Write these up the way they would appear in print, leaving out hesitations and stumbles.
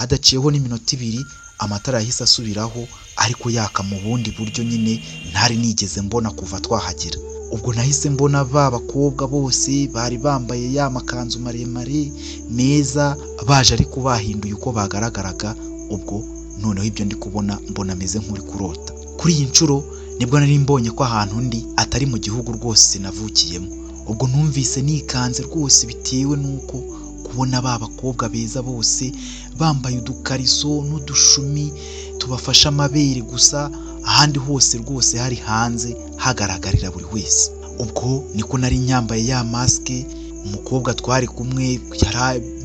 Hadaciyeho n'iminota 2, amatara yahise asubiraho, ariko yaka mu bundi buryo nyine ntari nigeze mbona kuva twahagera. Ubwo nahise mbona ba bakobwa bose bari bambaye ya makanzu maremare meza baje, ariko bahinduye uko bagaragaraga. Ubwo noneho ibyo ndi kubona, mbona ameze nk'uri kurota. Kuri iyi nshuro nibwo nari mbonye ko ahantu ndi atari mu gihugu rwose navukiyemo. Ubwo numvise nikanze rwose, bitewe n'uko kubona ba bakobwa beza bose bambaye udukariso n'udushumi tubafashe amabere gusa, ahandi hose rwose hari hanze hagaragarira buri wese. Ubwo niko nari nyambaye ya masike. Umukobwa twari kumwe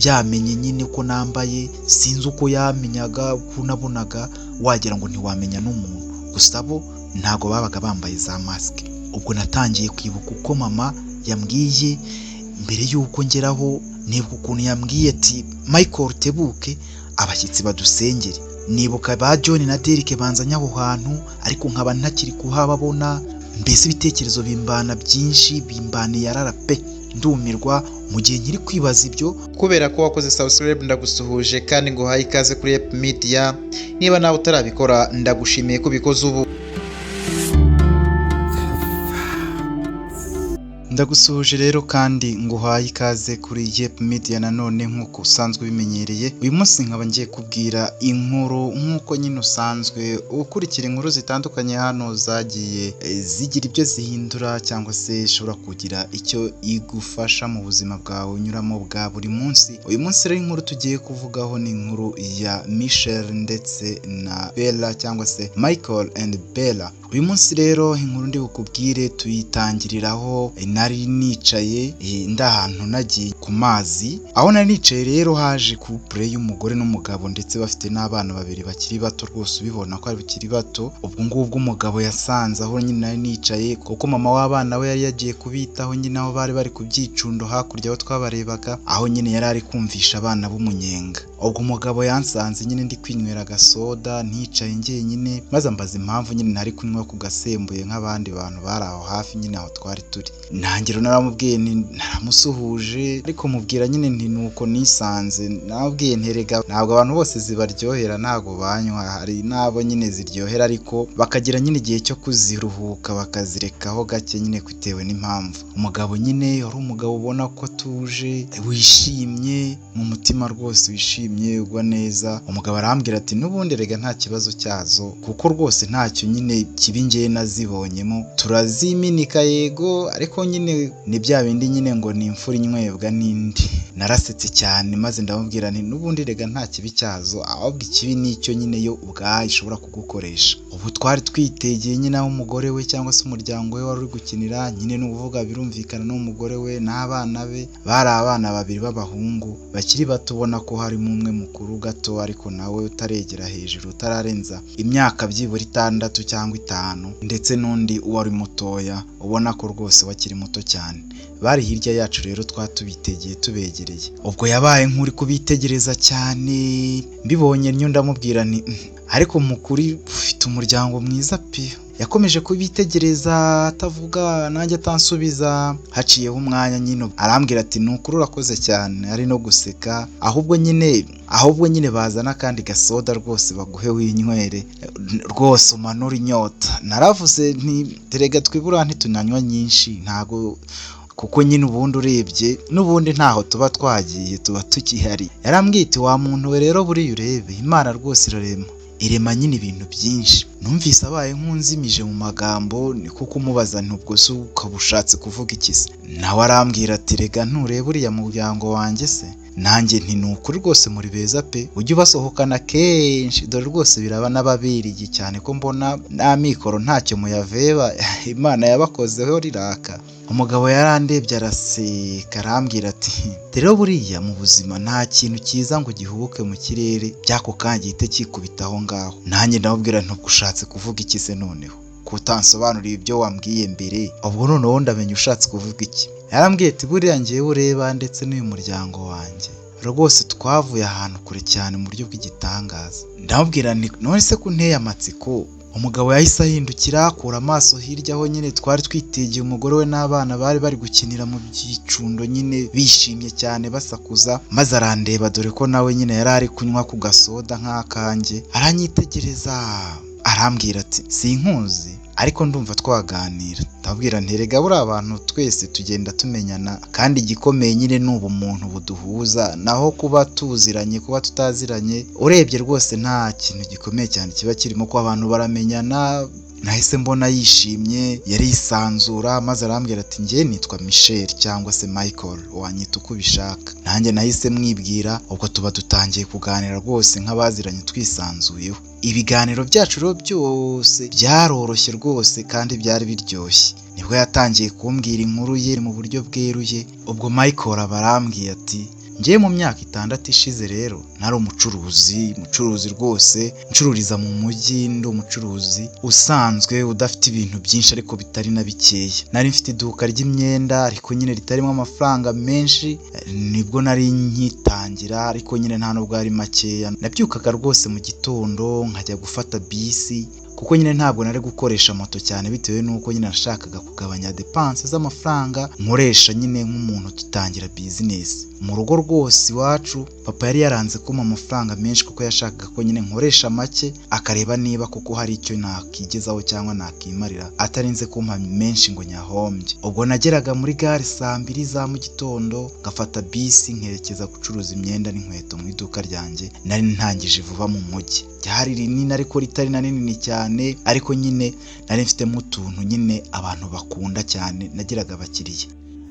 yari nyine ko nambaye, sinzi uko yamenyaga, uko nabonaga wagira ngo ntiwamenya n'umuntu. Gusa bo ntabwo babaga bambaye za masike. Ubwo natangiye kwibuka uko mama yambwiye mbere y'uko ngeraho, nibuka ukuntu yambwiye ati: "Michael, tebuke abashyitsi badusengere." Nibuka ba John na Derek banzanye aho hantu, ariko nkaba ntakiri kuhababona. Mbese ibitekerezo bimbana byinshi, bimbana yarara pe, ndumirwa mu gihe nkiri kwibaza ibyo. Kubera ko wakoze subscribe, ndagusuhuje kandi nguhaye ikaze kuri Ep Media. Niba nawe utarabikora, ndagushimiye ko ubikoze ubu. Ndagusuhuje rero kandi nguhaye ikaze kuri Yep Media nanone nk'uko usanzwe ubimenyereye. Uyu munsi nkaba ngiye kubwira inkuru nk'uko nyine usanzwe ukurikira inkuru zitandukanye hano zagiye zigira ibyo zihindura cyangwa se ishobora kugira icyo igufasha mu buzima bwawe unyuramo bwa buri munsi. Uyu munsi rero inkuru tugiye kuvugaho ni inkuru ya Michel ndetse na Bella, cyangwa se Michael and Bella. Uyu munsi rero inkuru ndi bukubwire tuyitangiriraho nari nicaye ndi ahantu nagiye ku mazi. Aho nari nicaye rero haje couple y'umugore n'umugabo, ndetse bafite n'abana babiri bakiri bato rwose, ubibona ko ari bakiri bato. Ubwo ngubwo umugabo yasanze aho nyine nari nicaye, kuko mama w'abana we yari yagiye kubitaho nyine aho bari bari ku byicundo hakurya aho twabarebaga, aho nyine yari ari kumvisha abana b'umunyenga. Ubwo umugabo yansanze nyine ndi kwinywera agasoda nticaye njyenyine, maze ambaza impamvu nyine ntari kunywa ku gasembuye nk'abandi bantu bari aho hafi nyine aho twari turi. Ntangiro naramubwiye nti, naramusuhuje ariko mubwira nyine nti nuko nisanze, namubwiye nti: "Erega ntabwo abantu bose zibaryohera, ntabwo banywa. Hari n'abo nyine ziryohera, ariko bakagira nyine igihe cyo kuziruhuka, bakazirekaho gake nyine bitewe n'impamvu." Umugabo nyine wari umugabo ubona ko atuje, wishimye mu mutima rwose, wishimye, ugwa neza. Umugabo arambwira ati: "N'ubundi rega nta kibazo cyazo, kuko rwose ntacyo nyine kibi ngewe nazibonyemo. Turaziminika yego, ariko nyine ni bya bindi nyine ngo ni imfura inywebwa n'indi." Narasetse cyane maze ndamubwira nti: "N'ubundi rega nta kibi cyazo, ahubwo ikibi nicyo nyine yo ubwayo ishobora kugukoresha." Ubu twari twitegeye nyine aho umugore we cyangwa se umuryango we wari uri gukinira nyine, ni ukuvuga birumvikana n'umugore we n'abana be. Bari abana babiri b'abahungu bakiri bato, ubona ko harimo umwe mukuru gato ariko nawe utaregera hejuru, utararenza imyaka byibura 6 cyangwa 5, ndetse n'undi wari mutoya, ubona ko rwose wakiri muto cyane. Bari hirya yacu rero, twatubitegeye tubegereye. Ubwo yabaye nk'uri kubitegereza cyane. Mbibonye ntyo ndamubwira nti: "Ariko mu kuri ufite umuryango mwiza pe." Yakomeje kubitegereza atavuga, nanjye atansubiza. Haciyeho umwanya nyine arambwira ati: "Ni ukuri urakoze cyane," ari no guseka, "ahubwo nyine bazana akandi gasoda rwose baguhe winywere rwose umanure inyota." Naravuze nti: "Terega twibura ntitunanywa nyinshi, ntago kuko nyine ubundi urebye n'ubundi ntaho tuba twagiye, tuba tukihari." Yarambwiye ati: "Wa muntu we rero, buriya urebe Imana rwose irarema, irema nyine ibintu byinshi." Numvise abaye nk'unzimije mu magambo, niko kumubaza nti: "Ubwo se ukaba ushatse kuvuga iki se?" Nawe arambwira ati: "Rega ntureba uriya muryango wanjye se?" Nanjye nti: "Ni ukuri rwose muri beza pe, ujye ubasohokana kenshi, dore rwose biraba n'ababereye cyane, ko mbona n'amikoro ntacyo muyaveba, Imana yabakozeho riraka." Umugabo yarandebye araseka, arambwira ati: "Rero buriya mu buzima nta kintu cyiza ngo gihubuke mu kirere by'ako kanya gihite kikubita aho ngaho." Nanjye ndamubwira nti: "Ubwo ushatse kuvuga iki se noneho, kutansobanurira ibyo wambwiye mbere? Ubwo noneho ndamenya ushatse kuvuga iki?" Yarambwiye ati: "Buriya ngewe ureba ndetse n'uyu muryango wanjye rwose twavuye ahantu kure cyane mu buryo bw'igitangaza." Ndamubwira nti: "None se ko unteye amatsiko?" Umugabo yahise ahindukira akura amaso hirya aho nyine twari twitegeye umugore we n'abana bari bari gukinira mu byicundo nyine bishimye cyane basakuza, maze arandeba dore ko nawe nyine yari ari kunywa ku gasoda nk'akanjye, aranyitegereza arambwira ati sinkuzi ariko ndumva twaganira. Ndabwira nti erega buriya abantu twese tugenda tumenyana kandi igikomeye nyine ni ubumuntu buduhuza, naho kuba tuziranye kuba tutaziranye urebye rwose nta kintu gikomeye cyane kiba kirimo ko abantu baramenyana. Nahise mbona yishimye yarisanzura maze arambwira ati njye nitwa Michel cyangwa se Michael wanyita uko ubishaka. Nanjye nahise mwibwira, ubwo tuba dutangiye kuganira rwose nk'abaziranye twisanzuyeho. Ibiganiro byacu rero byose byaroroshye rwose kandi byari biryoshye. Nibwo yatangiye kumbwira inkuru ye mu buryo bweruye. Ubwo Michael aba arambwiye ati njye mu myaka 6 ishize rero nari umucuruzi rwose ncururiza mu mujyi, ndi umucuruzi usanzwe udafite ibintu byinshi ariko bitari na bikeya. Nari mfite iduka ry'imyenda ariko nyine ritarimo amafaranga menshi, nibwo nari nkitangira ariko nyine nta nubwo ari makeya. Nabyukaga rwose mu gitondo nkajya gufata bisi kuko nyine ntabwo nari gukoresha moto cyane bitewe n'uko nyine nashakaga kugabanya depanse z'amafaranga nkoresha nyine nk'umuntu ugitangira bizinesi. Mu rugo rwose iwacu papa yari yaranze kumpa amafaranga menshi kuko yashakaga ko nyine nkoresha make akareba niba koko hari icyo nakigezaho cyangwa nakimarira atarinze kumpa menshi ngo nyahombye. Ubwo nageraga muri gare saa 2 za mu gitondo ngafata bisi nkerekeza gucuruza imyenda n'inkweto mu iduka ryanjye nari ntangije vuba mu mujyi. Ryari rinini ariko ritari na rinini cyane, ariko nyine nari mfitemo utuntu nyine abantu bakunda cyane, nagiraga abakiriya.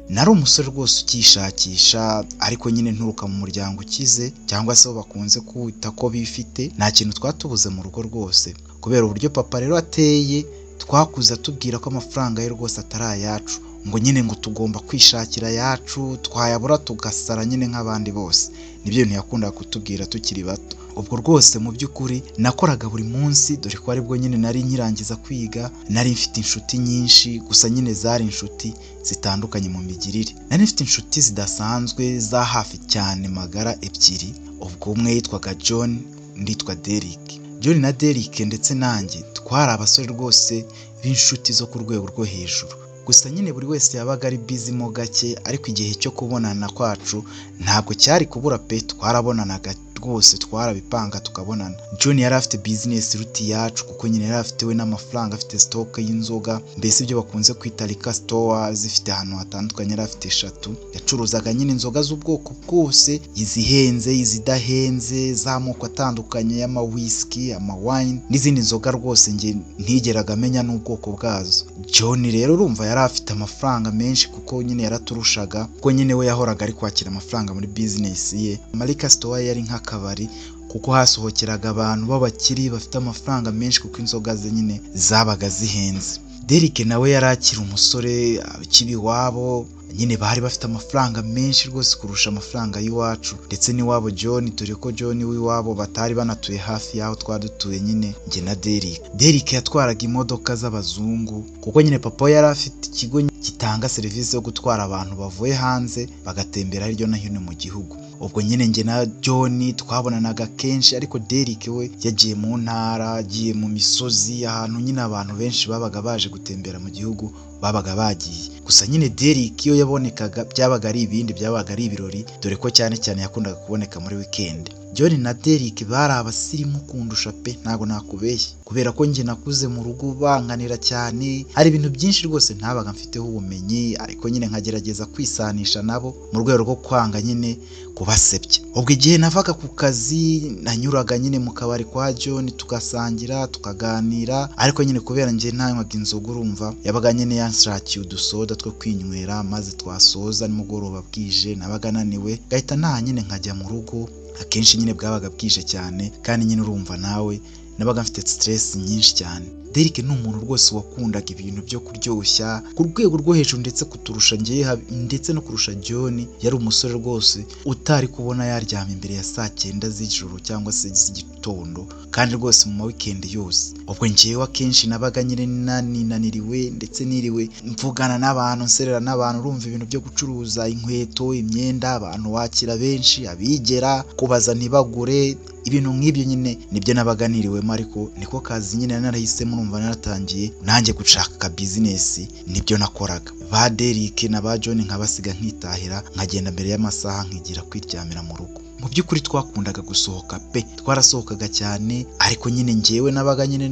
Nari umusore rwose ukishakisha ariko nyine nturuka mu muryango ukize cyangwa se bakunze kwita ko bifite, nta kintu twatubuze mu rugo rwose. Kubera uburyo papa rero ateye twakuze atubwira ko amafaranga ye rwose atari ayacu, ngo nyine ngo tugomba kwishakira ayacu, twayabura tugasara nyine nk'abandi bose. Nibyo bintu yakundaga kutubwira tukiri bato. Ubwo rwose mu by'ukuri nakoraga buri munsi dore ko aribwo nyine nari nkirangiza kwiga, nari mfite inshuti nyinshi gusa nyine zari inshuti zitandukanye mu migirire. Nari mfite inshuti zidasanzwe za hafi cyane magara 2, ubwo umwe yitwaga John undi yitwa Derek. John na Derek ndetse nanjye twari abasore rwose b'inshuti zo ku rwego rwo hejuru. Gusa nyine buri wese yabaga ari busy mo gake, ariko igihe cyo kubonana kwacu ntabwo cyari kubura pe, twarabonanaga rwose twarabipanga tukabonana. John yari afite business iruta iyacu kuko nyine yari afite we n'amafaranga, afite stock y'inzoga, mbese ibyo bakunze kwita liquor store zifite ahantu hatandukanye, yari afite 3. Yacuruzaga nyine inzoga z'ubwoko bwose, izihenze, izidahenze, z'amoko atandukanye y'ama whisky, ama wine n'izindi nzoga rwose njye ntigeraga amenya n'ubwoko bwazo. John rero urumva yari afite amafaranga menshi kuko nyine yaraturushaga, kuko nyine we yahoraga ari kwakira amafaranga muri business ye. Liquor store yari nk'akabari kuko hasohokeraga abantu b'abakiri bafite amafaranga menshi kuko inzoga ze nyine zabaga zihenze. Derek nawe yari akiri umusore akiba iwabo, nyine bari bafite amafaranga menshi rwose kurusha amafaranga y'iwacu ndetse n'iwabo John, dore ko John w'iwabo batari banatuye hafi y'aho twari dutuye nyine njye na Derek. Derek yatwaraga imodoka z'abazungu kuko nyine papa we yari afite ikigo gitanga serivisi yo gutwara abantu bavuye hanze bagatembera hirya no hino mu gihugu. Ubwo nyine njye na John twabonanaga kenshi, ariko Derek we yagiye mu ntara, agiye mu misozi, ahantu nyine abantu benshi babaga baje gutembera mu gihugu babaga bagiye. Gusa nyine Derek iyo yabonekaga byabaga ari ibindi, byabaga ari ibirori, dore ko cyane cyane yakundaga kuboneka muri weekend. John na Derek bari abasirimu kundusha pe, ntabwo nakubeshya, kubera ko njye nakuze mu rugo bankanira cyane, hari ibintu byinshi rwose ntabaga mfiteho ubumenyi, ariko nyine nkagerageza kwisanisha nabo mu rwego rwo kwanga nyine kubasebya. Ubwo igihe navaga ku kazi nanyuraga nyine mu kabari kwa John tugasangira tukaganira, ariko nyine kubera njye ntanywaga inzoga urumva yabaga nyine yanshakiye udusoda two kwinywera, maze twasoza nimugoroba bwije nabaga naniwe ngahita ntaha nyine nkajya mu rugo. Akenshi nyine bwabaga bwije cyane kandi nyine urumva nawe nabaga mfite stress nyinshi cyane. Derek ni umuntu rwose wakundaga ibintu byo kuryoshya ku rwego rwo hejuru ndetse kuturusha njye ndetse no kurusha John. Yari umusore rwose utari kubona yaryama imbere ya saa 9 z'ijoro cyangwa se z'igitondo, kandi rwose mu ma weekend yose. Ubwo njyewe akenshi nabaga nyine naninaniriwe ndetse niriwe mvugana n'abantu, nserera n'abantu, urumva ibintu byo gucuruza inkweto, imyenda, abantu wakira benshi, abigera kubaza ntibagure, Ibintu nk'ibyo nyine nibyo nabaga niriwemo, ariko niko kazi nyine narahisemo, urumva naratangiye nanjye gushaka ka business, nibyo nakoraga. Ba Derek na ba John nkabasiga nkitahira, nkagenda mbere y'amasaha nkigira kwiryamira mu rugo. Mu by'ukuri twakundaga gusohoka pe, twarasohokaga cyane, ariko nyine njyewe nabaga nyine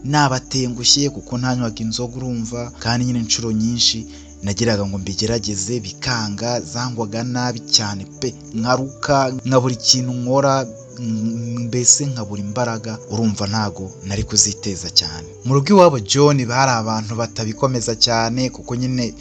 nabatengushye kuko ntanywaga inzoga urumva, kandi nyine inshuro nyinshi nagiraga ngo mbigerageze bikanga, zangwaga nabi cyane pe, nkaruka, nkabura ikintu nkora, mbese nkabura imbaraga, urumva ntago nari kuziteza cyane. Mu rugo iwabo John bari abantu batabikomeza cyane, kuko nyine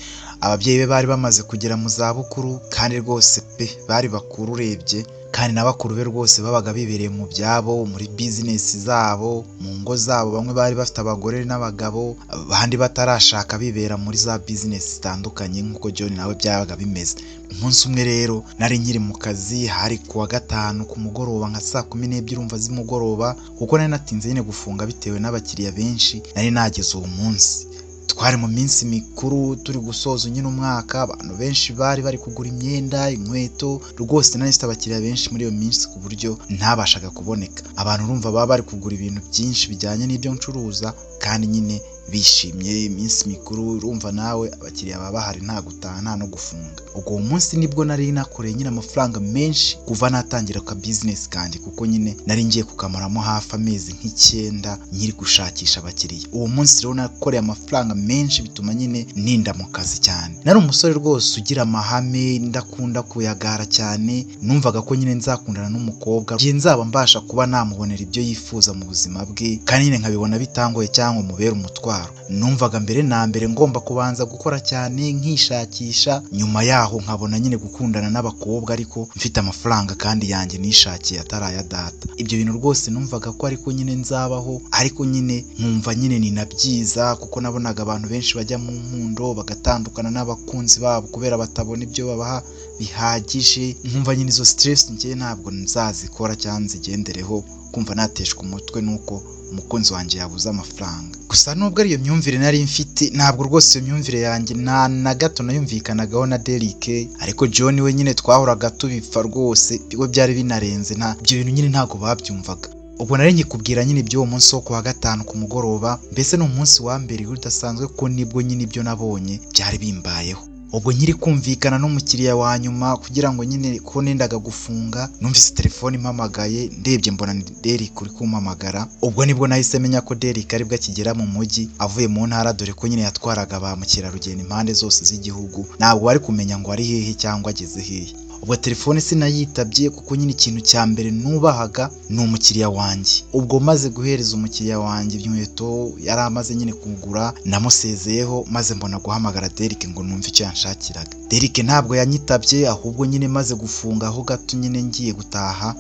ababyeyi be bari bamaze kugera mu zabukuru, kandi rwose pe bari bakuru urebye, kandi na bakuru be rwose babaga bibereye mu byabo, muri business zabo, mu ngo zabo, bamwe bari bafite abagore n'abagabo, abandi batarashaka bibera muri za business zitandukanye nk'uko John nawe byabaga bimeze. Umunsi umwe rero nari nkiri mu kazi, hari kuwa gatanu ku mugoroba nka saa 12 urumva z'umugoroba, kuko nari natinze nyine gufunga bitewe n'abakiriya benshi nari nageze uwo munsi. Twari mu minsi mikuru turi gusoza nyine umwaka, abantu benshi bari bari kugura imyenda, inkweto, rwose nari mfite abakiriya benshi muri iyo minsi ku buryo ntabashaga kuboneka. Abantu urumva baba bari kugura ibintu byinshi bijyanye n'ibyo ncuruza, kandi nyine bishimye iminsi mikuru, urumva nawe abakiriya baba bahari, nta gutaha nta no gufunga. Ubwo uwo munsi nibwo nari nakoreye nyine amafaranga menshi kuva natangira ka business kanjye, kuko nyine nari ngiye kukamaramo hafi amezi nk'icyenda nkiri gushakisha abakiriya. Uwo munsi rero nakoreye amafaranga menshi bituma nyine ninda mu kazi cyane. Nari umusore rwose ugira amahame, ndakunda kuyagara cyane, numvaga ko nyine nzakundana n'umukobwa igihe nzaba mbasha kuba namubonera ibyo yifuza mu buzima bwe, kandi nyine nkabibona bitangoye cyangwa mubere umutwaro. Numvaga mbere na mbere ngomba kubanza gukora cyane nkishakisha, nyuma yaho nkabona nyine gukundana n'abakobwa ariko mfite amafaranga kandi yanjye nishakiye atari aya data. Ibyo bintu rwose numvaga ko ariko nyine nzabaho, ariko nyine nkumva nyine ni na byiza, kuko nabonaga abantu benshi bajya mu nkundo bagatandukana n'abakunzi babo kubera batabona ibyo babaha bihagije. Nkumva nyine izo stress njye ntabwo nzazikora cyangwa nzigendereho, kumva nateshwa umutwe nuko umukunzi wanjye yabuze amafaranga. Gusa nubwo ari iyo myumvire nari mfite, ntabwo rwose iyo myumvire yanjye nta na gato nayumvikanagaho na Derek, ariko John we nyine twahoraga tubipfa rwose, we byari binarenze, nta ibyo bintu nyine ntabwo babyumvaga. Ubwo nari nkikubwira nyine iby'uwo munsi wo kuwa gatanu ku mugoroba, mbese ni umunsi wa mbere udasanzwe kuko nibwo nyine ibyo nabonye byari bimbayeho. Ubwo nkiri kumvikana n'umukiriya wa nyuma kugira ngo nyine ko nendaga gufunga, numvise telefone impamagaye, ndebye mbona ni Derek uri kumpamagara. Ubwo nibwo nahise menya ko Derek aribwo akigera mu mujyi avuye mu ntara, dore ko nyine yatwaraga ba mukerarugendo impande zose z'igihugu, ntabwo bari kumenya ngo ari hehe cyangwa ageze hehe. Ubwo telefone sinayitabye kuko nyine ikintu cya mbere nubahaga ni umukiriya wanjye. Ubwo maze guhereza umukiriya wanjye inkweto yari amaze nyine kugura, namusezeyeho maze mbona guhamagara Derek ngo numve icyo yanshakiraga. Derek ntabwo yanyitabye, ahubwo nyine maze gufunga aho gato nyine ngiye gutaha.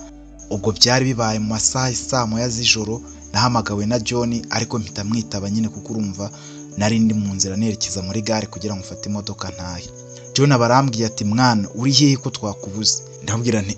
Ubwo byari bibaye mu masaha saa moya z'ijoro, nahamagawe na John ariko mpita mwitaba nyine kuko urumva nari ndi mu nzira nerekeza muri gare kugira ngo mfate imodoka ntahe. John abarambwiye ati mwana uri hehe ko twakubuze? Ndamubwira nti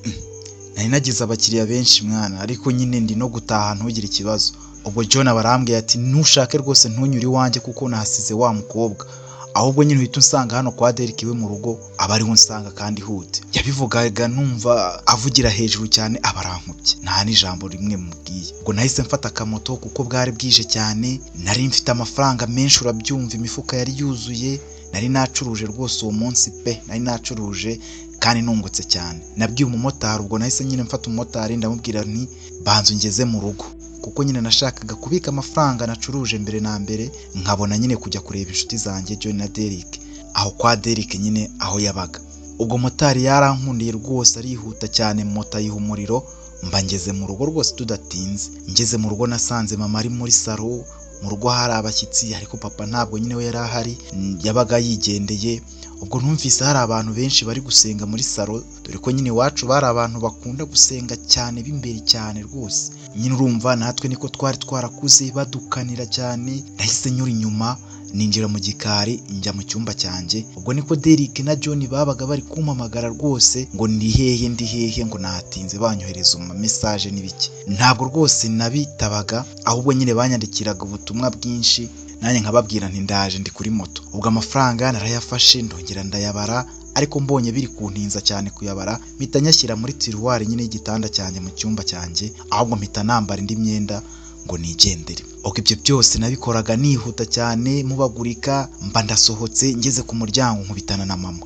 nari nagize abakiriya benshi mwana, ariko nyine ndi no gutaha ntugire ikibazo. Ubwo John abarambwiye ati ntushake rwose ntunyure iwanjye kuko nahasize wa mukobwa, ahubwo nyine uhita unsanga hano kwa Derek iwe mu rugo, aba ariho unsanga kandi ihute. Yabivugaga numva avugira hejuru cyane, abarankubye nta n'ijambo rimwe mubwiye. Ubwo nahise mfata akamoto kuko bwari bwije cyane, nari mfite amafaranga menshi urabyumva, imifuka yari yuzuye, nari nacuruje rwose uwo munsi pe, nari nacuruje kandi nungutse cyane. Nabwiye umumotari, ubwo nahise nyine mfata umumotari ndamubwira nti banza ungeze mu rugo, kuko nyine nashakaga kubika amafaranga nacuruje mbere na mbere, nkabona nyine kujya kureba inshuti zanjye John na Derek aho kwa Derek nyine aho yabaga. Ubwo motari yarankundiye rwose arihuta cyane, moto ayiha umuriro, mba ngeze mu rugo rwose tudatinze. Ngeze mu rugo nasanze mama ari muri salo, mu rugo hari abashyitsi ariko papa ntabwo nyine we yari ahari, yabaga yigendeye. Ubwo numvise hari abantu benshi bari gusenga muri salo, dore ko nyine iwacu bari abantu bakunda gusenga cyane b'imbere cyane rwose. Nyine urumva natwe niko twari twarakuze badukanira cyane. Nahise nyura inyuma ninjira mu gikari njya mu cyumba cyanjye. Ubwo niko Derek na John babaga bari kumpamagara rwose ngo ndi hehe ndi hehe, ngo natinze, banyohereza ama message n'ibiki. Ntabwo rwose nabitabaga, ahubwo nyine banyandikiraga ubutumwa bwinshi, nanjye nkababwira nti ndaje ndi kuri moto. Ubwo amafaranga narayafashe ndongera ndayabara, Ariko mbonye biri kuntinza cyane kuyabara, mpita nyashyira muri tiroir nyine y'igitanda cyanjye mu cyumba cyanjye, ahubwo mpita nambara indi myenda ngo nigendere. Ubwo ibyo byose nabikoraga nihuta cyane mubagurika, mba ndasohotse ngeze ku muryango nkubitana na mama.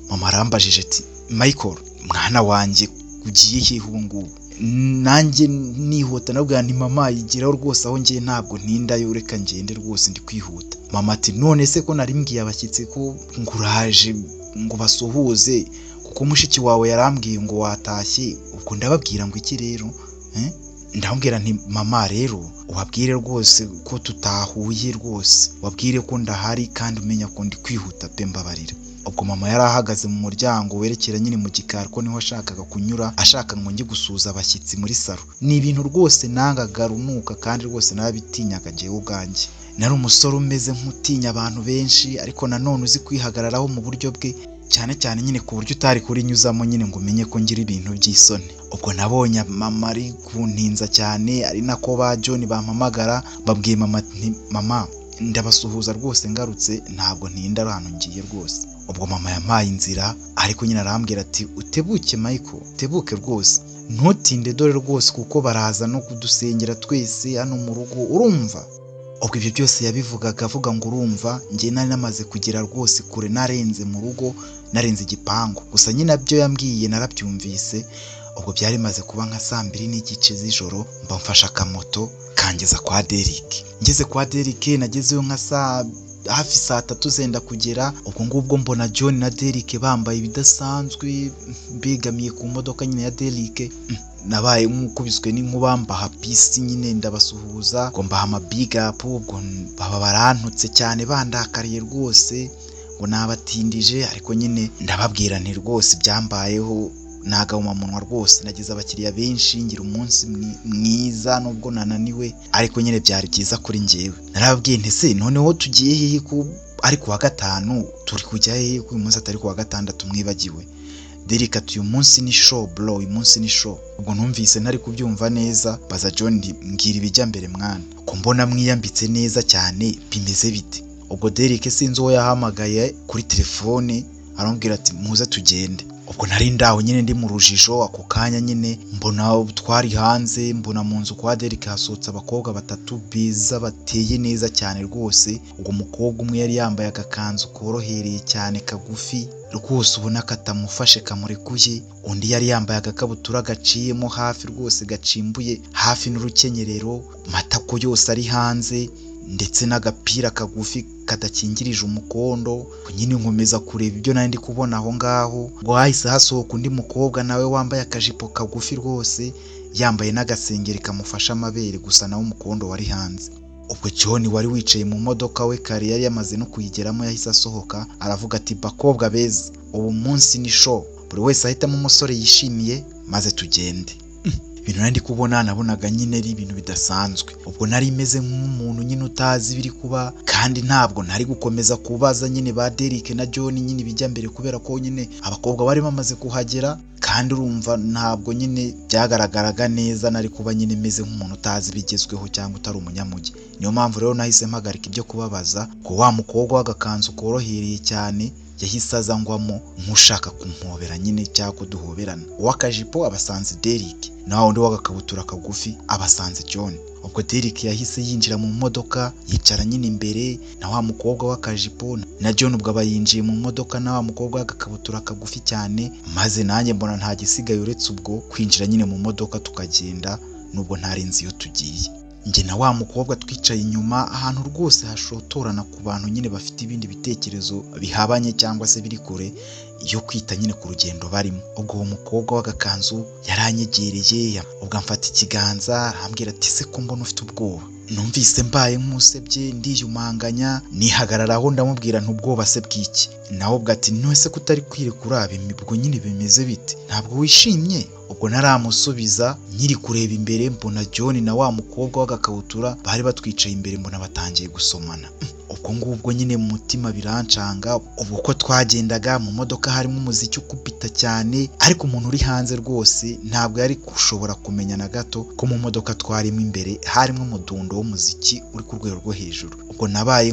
Mama arambajije ati Michael, mwana wanjye, ugiye hehe ubu ngubu? Nanjye nihuta nabwira nti mama, igeraho rwose, aho ngiye ntabwo ntindayo, reka ngende rwose ndi kwihuta. Mama ati none se ko nari mbwiye abashyitsi ko nguraje ngo basuhuze, kuko mushiki wawe yarambwiye ngo watashye, ubwo ndababwira ngo iki rero? Ndamubwira nti mama rero ubabwire rwose ko tutahuye, rwose wabwire ko ndahari kandi umenya ko ndi kwihuta pe, mbabarira. Ubwo mama yari ahagaze mu muryango werekera nyine mu gikari, ko niho ashakaga kunyura, ashaka ngo njye gusuhuza abashyitsi muri salo. Ni ibintu rwose nangaga runuka kandi rwose narabitinyaga njyewe ubwanjye. Nari umusore umeze nk'utinya abantu benshi, ariko nanone uzi kwihagararaho mu buryo bwe, cyane cyane nyine ku buryo utari kurinyuzamo nyine ngo umenye ko ngira ibintu by'isoni. Ubwo nabonye mama ari kuntinza cyane, ari nako ba John bampamagara, babwiye mama nti mama ndabasuhuza rwose ngarutse, ntabwo ntinda ahantu ngiye rwose. Ubwo mama yampaye inzira, ariko nyine arambwira ati utebuke Michael, utebuke rwose, ntutinde dore rwose kuko baraza no kudusengera twese hano mu rugo, urumva? Ubwo ibyo byose yabivugaga avuga ngo urumva, njye nari namaze kugera rwose kure, narenze mu rugo, narenze igipangu. Gusa nyine ibyo yambwiye narabyumvise. Ubwo byari bimaze kuba nka 2:30 z'ijoro, mba mfashe akamoto kangeza kwa Derek. Ngeze kwa Derek nagezeyo nka saa hafi 3:00 zenda kugera. Ubwo ngubwo mbona John na Derek bambaye ibidasanzwe, begamiye ku modoka nyine ya Derek. Nabaye nk'ukubiswe n'inkuba, mbaha peace nyine ndabasuhuza, ngo mbaha ama big up. Ubwo baba barantutse cyane bandakariye rwose ngo nabatindije, ariko nyine ndababwira nti rwose byambayeho nagahomamunwa rwose, nagize abakiriya benshi, ngira umunsi mwiza nubwo nananiwe, ariko nyine byari byiza kuri njyewe. Narababwiye nti se noneho tugiye hehe ko ari kuwa gatanu, turi kujya hehe ko uyu munsi atari kuwa gatandatu mwibagiwe? Derek ati uyu munsi ni show bro, uyu munsi ni show. Ubwo numvise ntari kubyumva neza, baza John nti mbwira ibijya mbere mwana, ko mbona mwiyambitse neza cyane, bimeze bite? Ubwo Derek sinzi uwo yahamagaye kuri telefone, aramubwira ati muze tugende. Ubwo nari ndaho nyine ndi mu rujijo. Ako kanya nyine mbona twari hanze, mbona mu nzu kwa Derek hasohotse abakobwa batatu beza bateye neza cyane rwose. Ubwo umukobwa umwe yari yambaye agakanzu korohereye cyane kagufi rwose, ubona katamufashe kamurekuye. Undi yari yambaye agakabutura gaciyemo hafi rwose, gacimbuye hafi n'urukenyerero, matako yose ari hanze, ndetse n'agapira kagufi kadakingirije umukondo. Nyine nkomeza kureba ibyo nari ndi kubona aho ngaho. Ngo hahise hasohoka undi mukobwa nawe wambaye akajipo kagufi rwose, yambaye n'agasengeri kamufashe amabere gusa, nawe umukondo wari hanze. Ubwo John wari wicaye mu modoka we kare yari yamaze no kuyigeramo, yahise asohoka aravuga ati bakobwa beza, ubu munsi ni show, buri wese ahitamo umusore yishimiye maze tugende. Ibintu nari ndi kubona nabonaga nyine ari ibintu bidasanzwe. Ubwo nari meze nk'umuntu nyine utazi ibiri kuba, kandi ntabwo nari gukomeza kubaza nyine ba Derek na John nyine ibijya mbere, kubera ko nyine abakobwa bari bamaze kuhagera, kandi urumva ntabwo nyine byagaragaraga neza, nari kuba nyine meze nk'umuntu utazi ibigezweho cyangwa utari umunyamujyi. Niyo mpamvu rero nahise mpagarika ibyo kubabaza. Ko wa mukobwa w'agakanzu korohereye cyane yahise aza ngwamo nk'ushaka kumpobera nyine cyangwa kuduhoberana. Uw'akajipo abasanze Derek, na wa wundi w'agakabutura kagufi abasanze John. Ubwo Derek yahise yinjira mu modoka yicara nyine imbere na wa mukobwa w'akajipo na John. Ubwo aba yinjiye mu modoka na wa mukobwa w'agakabutura kagufi cyane, maze nanjye mbona nta gisigaye uretse ubwo kwinjira nyine mu modoka tukagenda, nubwo ntari nzi iyo tugiye. Njye na wa mukobwa twicaye inyuma ahantu rwose hashotorana ku bantu nyine bafite ibindi bitekerezo bihabanye cyangwa se biri kure yo kwita nyine ku rugendo barimo. Ubwo uwo mukobwa w'agakanzu yaranyegereye, ubwo amfata ikiganza arambwira ati se ko mbona ufite ubwoba? Numvise mbaye nk'usebye, ndiyumanganya nihagararaho, ndamubwira nti ubwoba se bw'iki? Nawe ubwo ati none ko utari kwirekura, ubwo nyine bimeze bite, ntabwo wishimye? Ubwo ntaramusubiza nkiri kureba imbere mbona John na wa mukobwa w'agakabutura bari batwicaye imbere, mbona batangiye gusomana. Ubwo ngubwo nyine mu mutima birancanga. Ubwo ko twagendaga mu modoka harimo umuziki ukubita cyane, ariko umuntu uri hanze rwose ntabwo yari gushobora kumenya na gato ko mu modoka twarimo imbere harimo umudundo w'umuziki uri ku rwego rwo hejuru. Ubwo nabaye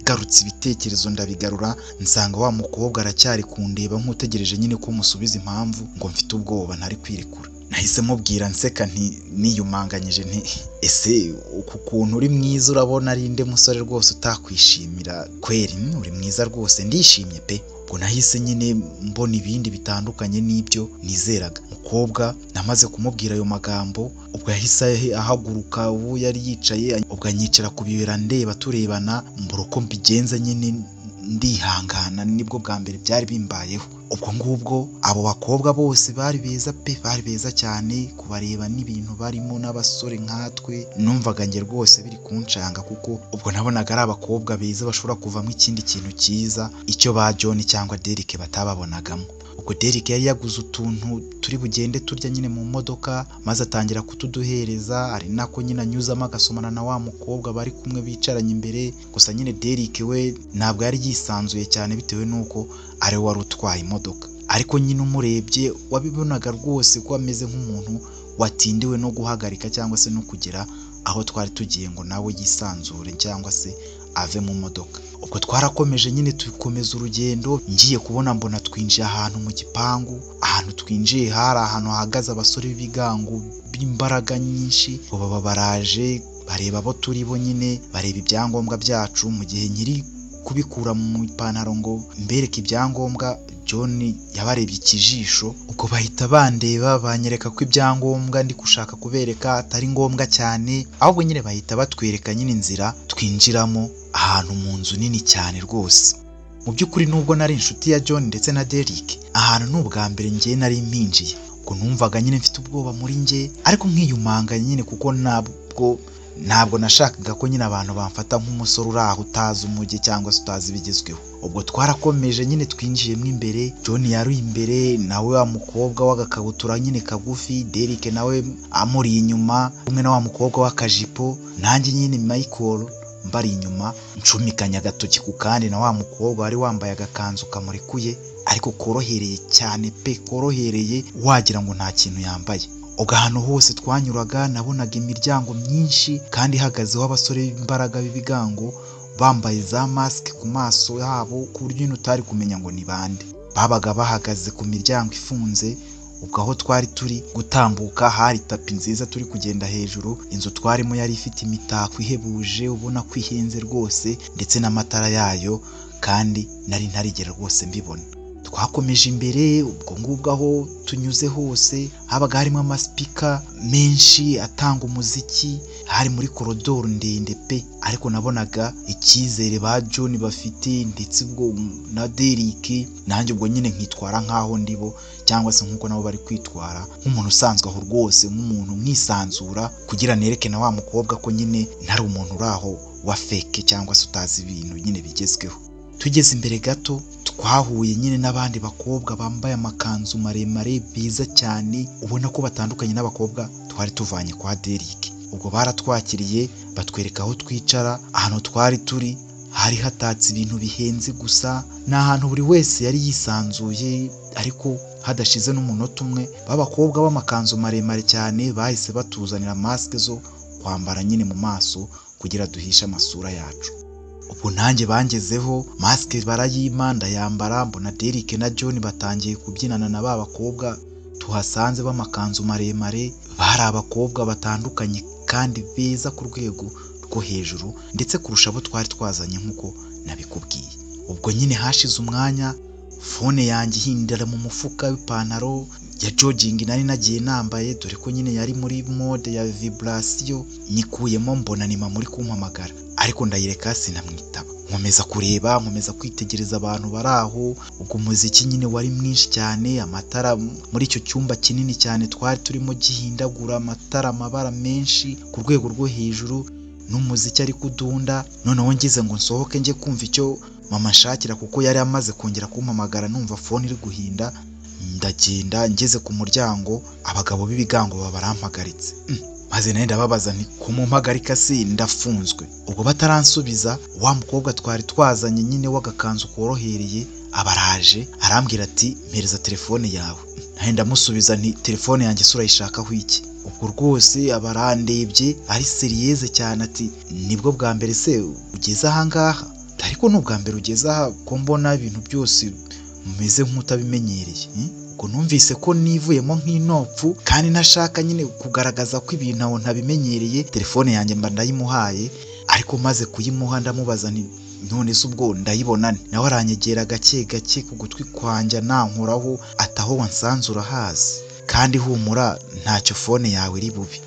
Naragarutse ibitekerezo ndabigarura, nsanga wa mukobwa aracyari kundeba nk'utegereje nyine ko musubiza impamvu ngo mfite ubwoba ntari kwirekura. Nahise mubwira nseka nti niyumanganyije nti ese uku kuntu uri mwiza urabona ari nde musore rwose utakwishimira kweri, uri mwiza rwose ndishimye pe. Ubwo nahise nyine mbona ibindi bitandukanye n'ibyo nizeraga. Mukobwa namaze kumubwira ayo magambo, ubwo yahise ahaguruka uwo yari yicaye, ubwo anyicara ku bibero ndeba turebana, mbura uko mbigenza nyine ndihangana, nibwo bwa mbere byari bimbayeho. Ubwo ngubwo abo bakobwa bose bari beza pe, bari beza cyane, kubareba n'ibintu barimo n'abasore nkatwe, numvaga njye rwose biri kuncanga kuko ubwo nabonaga ari abakobwa beza bashobora kuvamo ikindi kintu cyiza, icyo ba John cyangwa Derek batababonagamo. Ubwo Derek yari yaguze utuntu turi bugende turya nyine mu modoka, maze atangira kutuduhereza, ari nako nyine anyuzamo agasomana na wa mukobwa bari kumwe bicaranye imbere. Gusa nyine Derek we ntabwo yari yisanzuye cyane bitewe n'uko ari we wari utwaye imodoka, ariko nyine umurebye wabibonaga rwose ko ameze nk'umuntu watindiwe no guhagarika cyangwa se no kugera aho twari tugiye ngo nawe yisanzure cyangwa se ave mu modoka. Ubwo twarakomeje nyine dukomeza urugendo, ngiye kubona mbona twinjiye ahantu mu gipangu. Ahantu twinjiye hari ahantu hahagaze abasore b'ibigango b'imbaraga nyinshi, baba baraje bareba abo turi bo nyine, bareba ibyangombwa byacu. Mu gihe nkiri kubikura mu ipantaro ngo mbereke ibyangombwa, John yabarebye ikijisho, ubwo bahita bandeba banyereka ko ibyangombwa ndi gushaka kubereka atari ngombwa cyane, ahubwo nyine bahita batwereka nyine inzira twinjiramo ahantu mu nzu nini cyane rwose. Mu by'ukuri nubwo nari inshuti ya John ndetse na Derek, ahantu ni ubwa mbere njye nari mpinjiye. Ubwo numvaga nyine mfite ubwoba muri njye, ariko nkiyumanganya nyine kuko ntabwo nashakaga ko nyine abantu bamfata nk'umusore uri aho utazi umujyi cyangwa se utazi ibigezweho. Ubwo twarakomeje nyine twinjiyemo imbere, John yari imbere, nawe wa mukobwa w'agakabutura nyine kagufi, Derek nawe amuri inyuma, kumwe na wa mukobwa w'akajipo, nanjye nyine Michael mbari inyuma, ncumikanya agatoki ku kandi na wa mukobwa wari wambaye agakanzu kamurekuye ariko korohereye cyane pe, korohereye wagira ngo nta kintu yambaye. Ubwo ahantu hose twanyuraga nabonaga imiryango myinshi kandi ihagazeho abasore b'imbaraga b'ibigango bambaye za masike ku maso yabo, ku buryo nyine utari kumenya ngo ni bande. Babaga bahagaze ku miryango ifunze. Ubwo aho twari turi gutambuka hari tapi nziza turi kugenda hejuru, inzu twarimo yari ifite imitako ihebuje ubona ko ihenze rwose, ndetse n'amatara yayo, kandi nari ntarigera rwose mbibona. Twakomeje imbere, ubwo ngubwo aho tunyuze hose habaga harimo amasipika menshi atanga umuziki, hari muri korodoro ndende pe, ariko nabonaga icyizere ba John bafite ndetse ubwo na Derek, nanjye ubwo nyine nkitwara nk'aho ndibo cyangwa se nk'uko nabo bari kwitwara, nk'umuntu usanzwe aho rwose, nk'umuntu mwisanzura, kugira nereke na wa mukobwa ko nyine ntari umuntu uri aho wa feke cyangwa se utazi ibintu nyine bigezweho. Tugeze imbere gato twahuye nyine n'abandi bakobwa bambaye amakanzu maremare beza cyane, ubona ko batandukanye n'abakobwa twari tuvanye kwa Derek. Ubwo baratwakiriye batwereka aho twicara. Ahantu twari turi hari hatatse ibintu bihenze gusa, ni ahantu buri wese yari yisanzuye, ariko hadashize n'umunota umwe b'abakobwa b'amakanzu maremare cyane bahise batuzanira masike zo kwambara nyine mu maso kugira duhishe amasura yacu. Ubwo nanjye bangezeho masike barayima ndayambara, mbona Derek na John batangiye kubyinana na ba bakobwa tuhasanze b'amakanzu maremare. Bari abakobwa batandukanye kandi beza ku rwego rwo hejuru, ndetse kurusha abo twari twazanye nk'uko nabikubwiye. Ubwo nyine hashize umwanya fone yanjye ihindira mu mufuka w'ipantaro ya jogging nari nagiye nambaye, dore ko nyine yari muri mode ya vibration, nyikuyemo mbona ni mama uri kumpamagara, ariko ndayireka sinamwitaba. Nkomeza kureba, nkomeza kwitegereza abantu bari aho. Ubwo umuziki nyine wari mwinshi cyane, amatara muri icyo cyumba kinini cyane twari turimo gihindagura amatara amabara menshi ku rwego rwo hejuru, n'umuziki ari kudunda. Noneho ngize ngo nsohoke njye kumva icyo mama nshakira, kuko yari amaze kongera kumpamagara numva fone iri guhinda. Ndagenda ngeze ku muryango, abagabo b'ibigango baba barampagaritse, maze nawe ndababaza nti kumumpagarika se ndafunzwe? Ubwo bataransubiza, wa mukobwa twari twazanye nyine w'agakanzu korohereye abaraje arambwira ati mpereza telefone yawe. Nawe ndamusubiza nti telefone yanjye se urayishakaho iki? Ubwo rwose abarandebye ari seriyeze cyane ati nibwo bwa mbere se ugeze ahangaha? Ariko ni ubwa mbere ugeze aha ko mbona ibintu byose mumeze nk'utabimenyereye? Ubwo numvise ko nivuyemo nk'inopfu kandi ntashaka nyine kugaragaza ko ibintu aho ntabimenyereye. Telefone yanjye mba ndayimuhaye, ariko maze kuyimuha ndamubaza nti none se ubwo ndayibona nte? Nawe aranyegera gake gake ku gutwi kwanjye anankoraho ati aho wansanze urahazi, kandi humura ntacyo phone yawe iri bubi.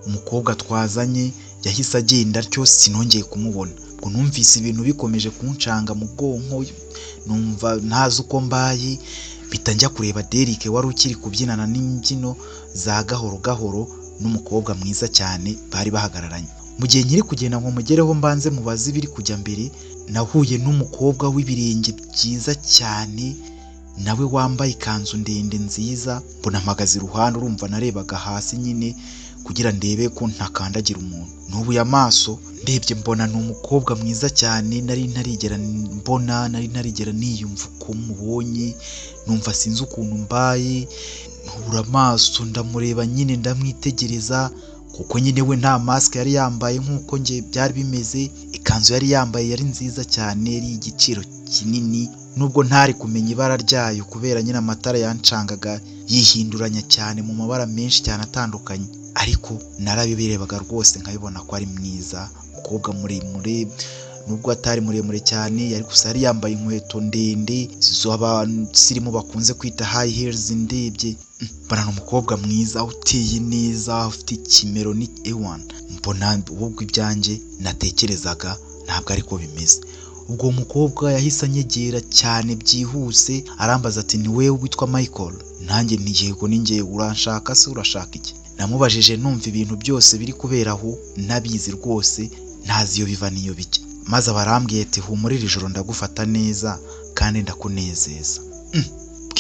Umukobwa twazanye yahise agenda atyo, sinongeye kumubona. Ubwo numvise ibintu bikomeje kuncanga mu bwonko, numva ntazi uko mbaye, mpita njya kureba Derek wari ukiri kubyinana n'imbyino za gahoro gahoro n'umukobwa mwiza cyane bari bahagararanye. Mu gihe nkiri kugenda ngo mugereho mbanze mubaze ibiri kujya mbere, nahuye n'umukobwa w'ibirenge byiza cyane nawe wambaye ikanzu ndende nziza, mbona mpagaze iruhande, urumva narebaga hasi nyine kugira ndebe ko ntakandagira umuntu. Nubuye amaso ndebye mbona ni umukobwa mwiza cyane nari ntarigera mbona, nari ntarigera niyumva uko mubonye, numva sinzi ukuntu mbaye, ntubura amaso ndamureba nyine ndamwitegereza, kuko nyine we nta mask yari yambaye nk'uko njye byari bimeze. Ikanzu yari yambaye yari nziza cyane, yari igiciro kinini, nubwo ntari kumenya ibara ryayo kubera nyine amatara yancangaga yihinduranya cyane mu mabara menshi cyane atandukanye, ariko narabirebaga rwose nkabibona ko ari mwiza. Umukobwa muremure, nubwo atari muremure cyane, yari gusa yari yambaye inkweto ndende z'abasirimu bakunze kwita high heels. Ndebye mbona ni umukobwa mwiza uteye neza, ufite ikimero ni ewana, mbona ubwo ibyanjye natekerezaga ntabwo ariko bimeze. Ubwo mukobwa yahise anyegera cyane byihuse, arambaza ati ni wewe witwa Michael? Nanjye nti yego ni njye, uranshaka se urashaka iki? Namubajije numva ibintu byose biri kubera aho nabizi rwose, ntazi iyo biva n'iyo bijya. Maze abarambwiye ati humura iri joro ndagufata neza kandi ndakunezeza.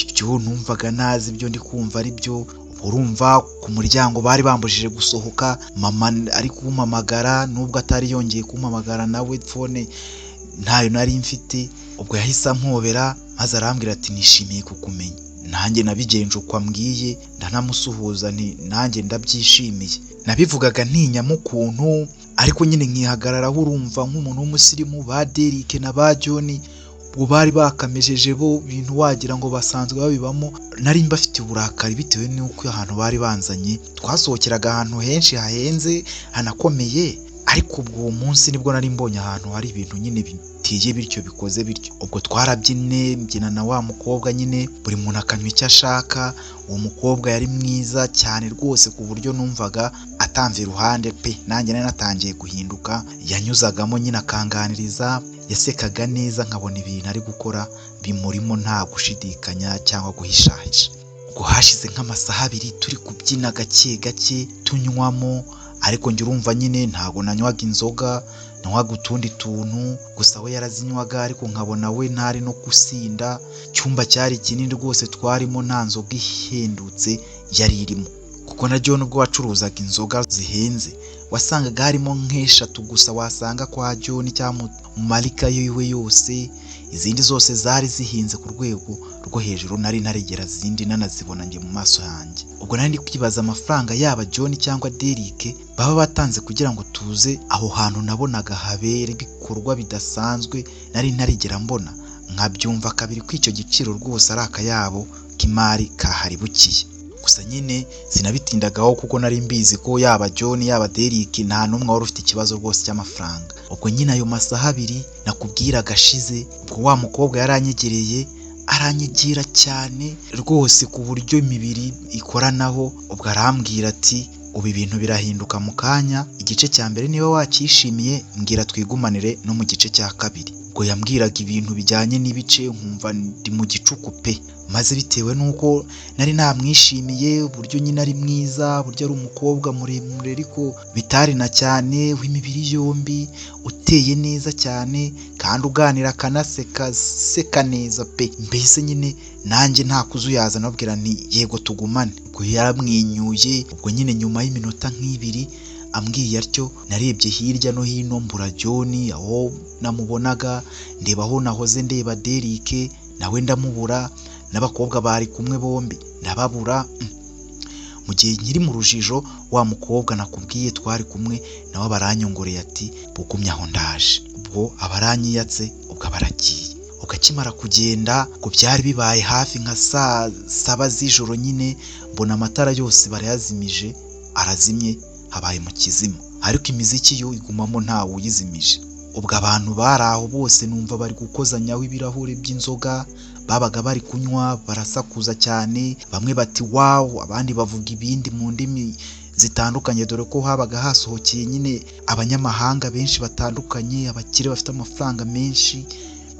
Ibyo numvaga ntazi ibyo ndi kumva ari byo. Urumva ku muryango bari bambujije gusohoka, mama ari kumpamagara nubwo atari yongeye kumpamagara nawe phone ntayo nari mfite. Ubwo yahise ampobera maze arambwira ati nishimiye kukumenya. Nanjye nabigenje uko ambwiye, ndanamusuhuza nti nanjye ndabyishimiye. Nabivugaga ntinyamo ukuntu, ariko nyine nkihagararaho, urumva nk'umuntu w'umusirimu. Ba Derek na ba John ubwo bari bakamejeje bo bintu wagira ngo basanzwe babibamo. Nari mbafitiye uburakari bitewe n'uko ahantu bari banzanye twasohokeraga ahantu henshi hahenze hanakomeye, ariko ubwo uwo munsi nibwo nari mbonye ahantu hari ibintu nyine biteye bityo bikoze bityo. Ubwo twarabyine, mbyina na wa mukobwa nyine, buri muntu akanywa icyo ashaka. Uwo mukobwa yari mwiza cyane rwose ku buryo numvaga atamva iruhande pe, nanjye nari natangiye guhinduka. Yanyuzagamo nyine akanganiriza, yasekaga neza, nkabona ibintu ari gukora bimurimo nta gushidikanya cyangwa guhishahisha. Ubwo hashize nk'amasaha abiri turi kubyina gake gake tunywamo, ariko njye urumva nyine ntago nanywaga inzoga, nanywaga utundi tuntu gusa, we yarazinywaga, ariko nkabona we ntari no gusinda. Icyumba cyari kinini rwose twarimo, nta nzoga ihendutse yari irimo, kuko na John ubwo wacuruzaga inzoga zihenze wasangaga harimo nk'eshatu gusa wasanga kwa John cyangwa mu marika yiwe yose, izindi zose zari zihinze ku rwego rwo hejuru, nari ntarigera zindi nanazibona njye mu maso yanjye. Ubwo nari ndi kwibaza amafaranga yaba John cyangwa Derek baba batanze kugira ngo tuze aho hantu nabonaga habera ibikorwa bidasanzwe nari ntarigera mbona, nkabyumva kabiri ko icyo giciro rwose ari akayabo k'imari kaharibukiye. Gusa nyine sinabitindagaho kuko nari mbizi ko yaba John yaba Derek nta n'umwe wari ufite ikibazo rwose cy'amafaranga. Ubwo nyine ayo masaha abiri nakubwiraga ashize, ubwo wa mukobwa yaranyegereye, aranyegera cyane rwose ku buryo imibiri ikoranaho. Ubwo arambwira ati ubu ibintu birahinduka mu kanya, igice cya mbere niba wacyishimiye mbwira twigumanire no mu gice cya kabiri. Ubwo yambwiraga ibintu bijyanye n'ibice nkumva ndi mu gicuku pe, maze bitewe n'uko nari namwishimiye uburyo nyine ari mwiza, uburyo ari umukobwa muremure ariko bitari na cyane, w'imibiri yombi, uteye neza cyane kandi uganira akanaseka seka neza pe, mbese nyine nanjye nta kuzuyaza nabwira nti yego tugumane. Ubwo yaramwenyuye. Ubwo nyine nyuma y'iminota nk'ibiri ambwiye atyo, narebye hirya no hino mbura John aho namubonaga, ndeba aho nahoze ndeba Derek nawe ndamubura, n'abakobwa bari kumwe bombi ndababura. Mu gihe nkiri mu rujijo, wa mukobwa nakubwiye twari kumwe nawe baranyongoreye ati bugumye aho ndaje. Ubwo abaranyiyatse, ubwo abaragiye. Ubwo akimara kugenda, ngo byari bibaye hafi nka saa 7 z'ijoro nyine, mbona amatara yose barayazimije, arazimye, habaye mu kizima, ariko imiziki yo igumamo ntawe uyizimije. Ubwo abantu bari aho bose numva bari gukozanyaho ibirahuri by'inzoga babaga bari kunywa, barasakuza cyane, bamwe bati wow, abandi bavuga ibindi mu ndimi zitandukanye, dore ko habaga hasohokeye nyine abanyamahanga benshi batandukanye, abakire bafite amafaranga menshi,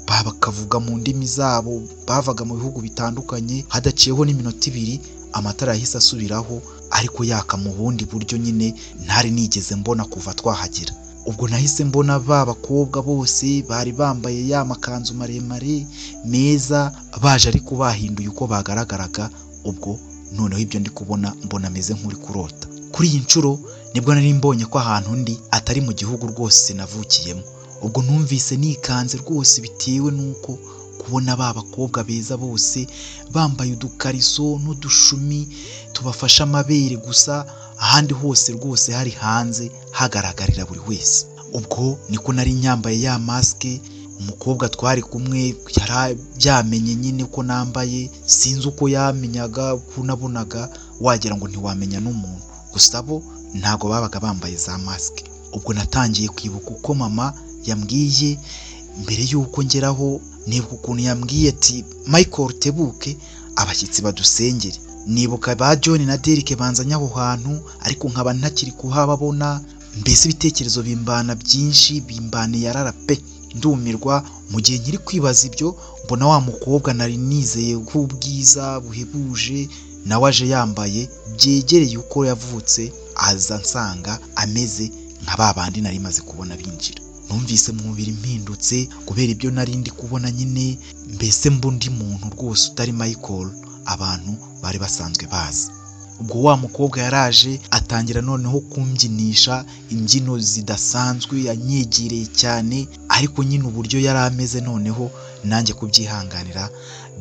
bakavuga mu ndimi zabo, bavaga mu bihugu bitandukanye. Hadaciyeho n'iminota 2 amatara yahise asubiraho, ariko yaka mu bundi buryo nyine ntari nigeze mbona kuva twahagera. Ubwo nahise mbona ba bakobwa bose bari bambaye ya makanzu maremare meza, baje ariko bahinduye uko bagaragaraga. Ubwo noneho ibyo ndi kubona mbona ameze nk'uri kurota. Kuri iyi nshuro nibwo nari mbonye ko ahantu ndi atari mu gihugu rwose navukiyemo. Ubwo numvise nikanze rwose, bitewe n'uko kubona ba bakobwa beza bose bambaye udukariso n'udushumi tubafasha amabere gusa, ahandi hose rwose hari hanze hagaragarira buri wese. Ubwo niko nari nyambaye ya masike, umukobwa twari kumwe yarabyamenye nyine ko nambaye, sinzi uko yamenyaga, ko nabonaga wagira ngo ntiwamenya n'umuntu, gusa bo ntago babaga bambaye za masike. Ubwo natangiye kwibuka uko mama yambwiye mbere y'uko ngeraho, nibuka ukuntu yambwiye ati Michael tebuke abashyitsi badusengere. Nibuka ba John na Derek banzanye aho hantu, ariko nkaba ntakiri kuhababona. Mbese ibitekerezo bimbana byinshi, bimbana yarara pe, ndumirwa. Mu gihe nkiri kwibaza ibyo, mbona wa mukobwa nari nizeye k'ubwiza buhebuje nawe aje yambaye byegereye uko yavutse, aza nsanga ameze nka ba bandi nari maze kubona binjira. Numvise mu mubiri mpindutse kubera ibyo nari ndi kubona nyine, mbese mba undi muntu rwose utari Michael abantu bari basanzwe bazi. Ubwo wa mukobwa yaraje atangira noneho kumbyinisha imbyino zidasanzwe, yanyegereye cyane, ariko nyine uburyo yari ameze noneho nanjye kubyihanganira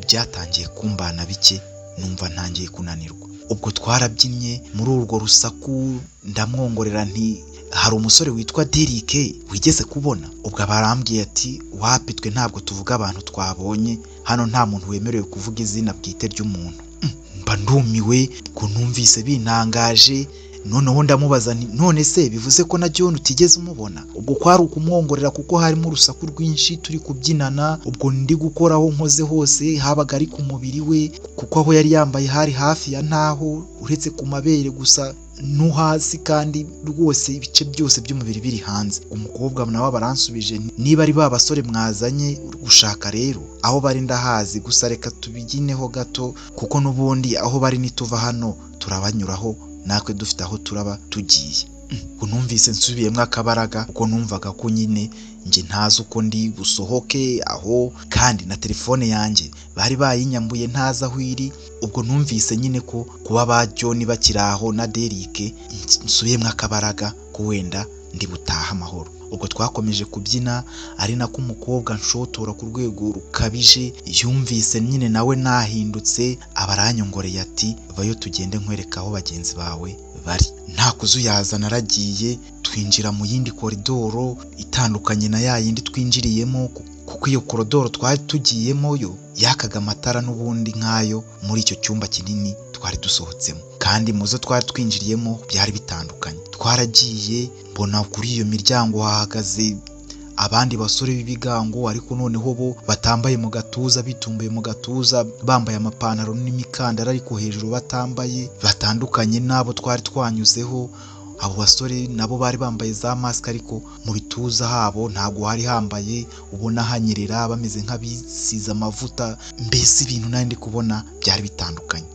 byatangiye kumbana bike, numva ntangiye kunanirwa. Ubwo twarabyinnye muri urwo rusaku, ndamwongorera nti hari umusore witwa Derek wigeze kubona? Ubwo abarambwiye ati wapi, twe ntabwo tuvuga abantu twabonye hano, nta muntu wemerewe kuvuga izina bwite ry'umuntu. Mba ndumiwe, ubwo numvise bintangaje. Noneho ndamubaza nti none se bivuze ko na John utigeze umubona? Ubwo kwari ukumwongorera kuko harimo urusaku rwinshi turi kubyinana, ubwo ndi gukoraho nkoze hose habaga ari ku mubiri we, kuko aho yari yambaye hari hafi ya ntaho, uretse ku mabere gusa no hasi, kandi rwose ibice byose by'umubiri biri hanze. Umukobwa nawe baransubije, niba ari ba basore mwazanye gushaka rero aho bari ndahazi, gusa reka tubigineho gato, kuko n'ubundi aho bari nituva hano turabanyuraho natwe dufite aho turaba tugiye. Ubwo numvise nsubiyemo akabaraga, kuko numvaga ko nyine njye ntazi uko ndi busohoke aho, kandi na telefone yanjye bari bayinyambuye ntazi aho iri. Ubwo numvise nyine ko kuba ba John bakiri aho na Derek, nsubiyemo akabaraga ko wenda ndi butaha amahoro. Ubwo twakomeje kubyina, ari nako umukobwa nshotora ku rwego rukabije, yumvise nyine nawe nahindutse, abaranyongoreye ati vayo tugende nkwereka aho bagenzi bawe bari. Nta kuzuyaza naragiye, twinjira mu yindi koridoro itandukanye na ya yindi twinjiriyemo, kuko iyo koridoro twari tugiyemo yo yakaga amatara n'ubundi nkayo muri icyo cyumba kinini twari dusohotsemo, kandi muzo twari twinjiriyemo byari bitandukanye. Twaragiye mbona kuri iyo miryango hahagaze abandi basore b'ibigango, ariko noneho bo batambaye mu gatuza, bitumbuye mu gatuza, bambaye amapantaro n'imikandara ariko hejuru batambaye, batandukanye n'abo twari twanyuzeho. Abo basore nabo bari bambaye za masike, ariko mu bituza habo ntabwo hari hambaye, ubona hanyerera, bameze nk'abisize amavuta, mbese ibintu nari ndi kubona byari bitandukanye.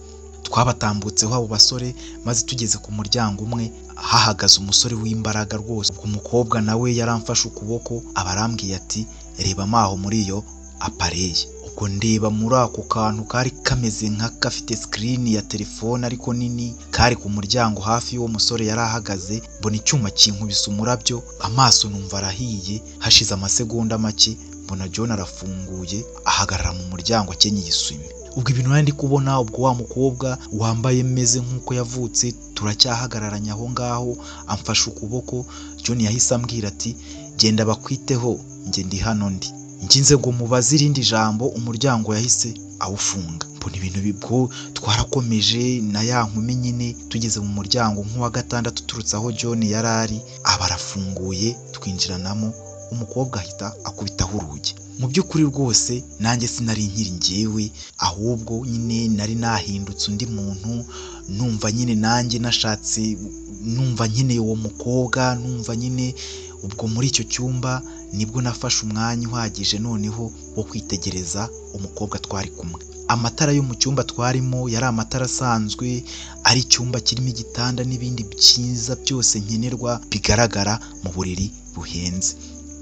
Twabatambutseho abo basore, maze tugeze ku muryango umwe hahagaze umusore w'imbaraga rwose. Ubwo umukobwa nawe yaramfashe ukuboko, abarambwiye ati reba amaho muri iyo apareye. Ubwo ndeba muri ako kantu kari kameze nk'agafite sikirini ya telefone ariko nini, kari ku muryango hafi y'uwo musore yari ahagaze, mbona icyuma kinkubise umurabyo, amaso numva arahiye. Hashize amasegonda make mbona John arafunguye, ahagarara mu muryango akenyeye isume. Ubwo ibintu nari ndi kubona, ubwo wa mukobwa wambaye meze nk'uko yavutse turacyahagararanye aho ngaho, amfashe ukuboko. John yahise ambwira ati genda bakwiteho, njye ndi hano ndi. Nginze ngo mubaze irindi jambo, umuryango yahise awufunga. Mbona ibintu bibwo twarakomeje na ya nkumi nyine, tugeze mu muryango nk'uwa gatandatu uturutse aho John yari ari, aba arafunguye twinjiranamo, umukobwa ahita akubitaho urugi. Mu by'ukuri rwose nanjye sinari nkiri njyewe, ahubwo nyine nari nahindutse undi muntu, numva nyine nanjye nashatse, numva nkeneye uwo mukobwa, numva nyine ubwo muri icyo cyumba nibwo nafashe umwanya uhagije noneho wo kwitegereza umukobwa twari kumwe. Amatara yo mu cyumba twarimo yari amatara asanzwe, ari icyumba kirimo igitanda n'ibindi byiza byose nkenerwa bigaragara mu buriri buhenze,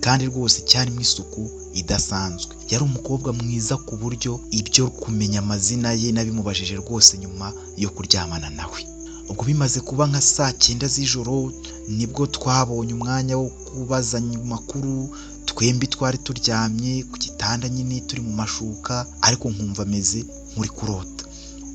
kandi rwose cyarimo isuku idasanzwe. Yari umukobwa mwiza ku buryo ibyo kumenya amazina ye nabimubajije rwose nyuma yo kuryamana nawe. Ubwo bimaze kuba nka saa 9 z'ijoro nibwo twabonye umwanya wo kubazanya amakuru, twembi twari turyamye ku gitanda nyine turi mu mashuka, ariko nkumva ameze nk'uri kurota.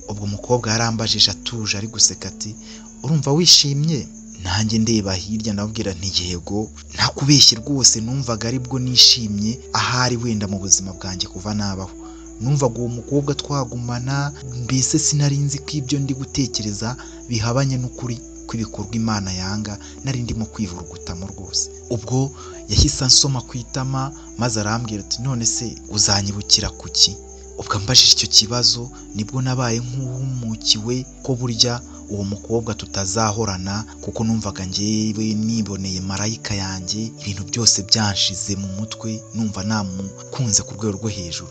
Ubwo umukobwa yarambajije atuje ari guseka ati urumva wishimye? Nanjye ndeba hirya ndababwira nti yego, ntakubeshye rwose numvaga aribwo nishimye ahari wenda mu buzima bwanjye kuva nabaho. Numvaga uwo mukobwa twagumana, mbese sinari nzi ko ibyo ndi gutekereza bihabanye n'ukuri kw'ibikorwa Imana yanga, nari ndimo kwivurugutamo rwose. Ubwo yahise ansoma ku itama maze arambwira ati none se uzanyibukira kuki? Ubwo ambajije icyo kibazo nibwo nabaye nk'uhumukiwe ko burya uwo mukobwa tutazahorana, kuko numvaga njyewe niboneye marayika yanjye, ibintu byose byanshize mu mutwe, numva namukunze ku rwego rwo hejuru.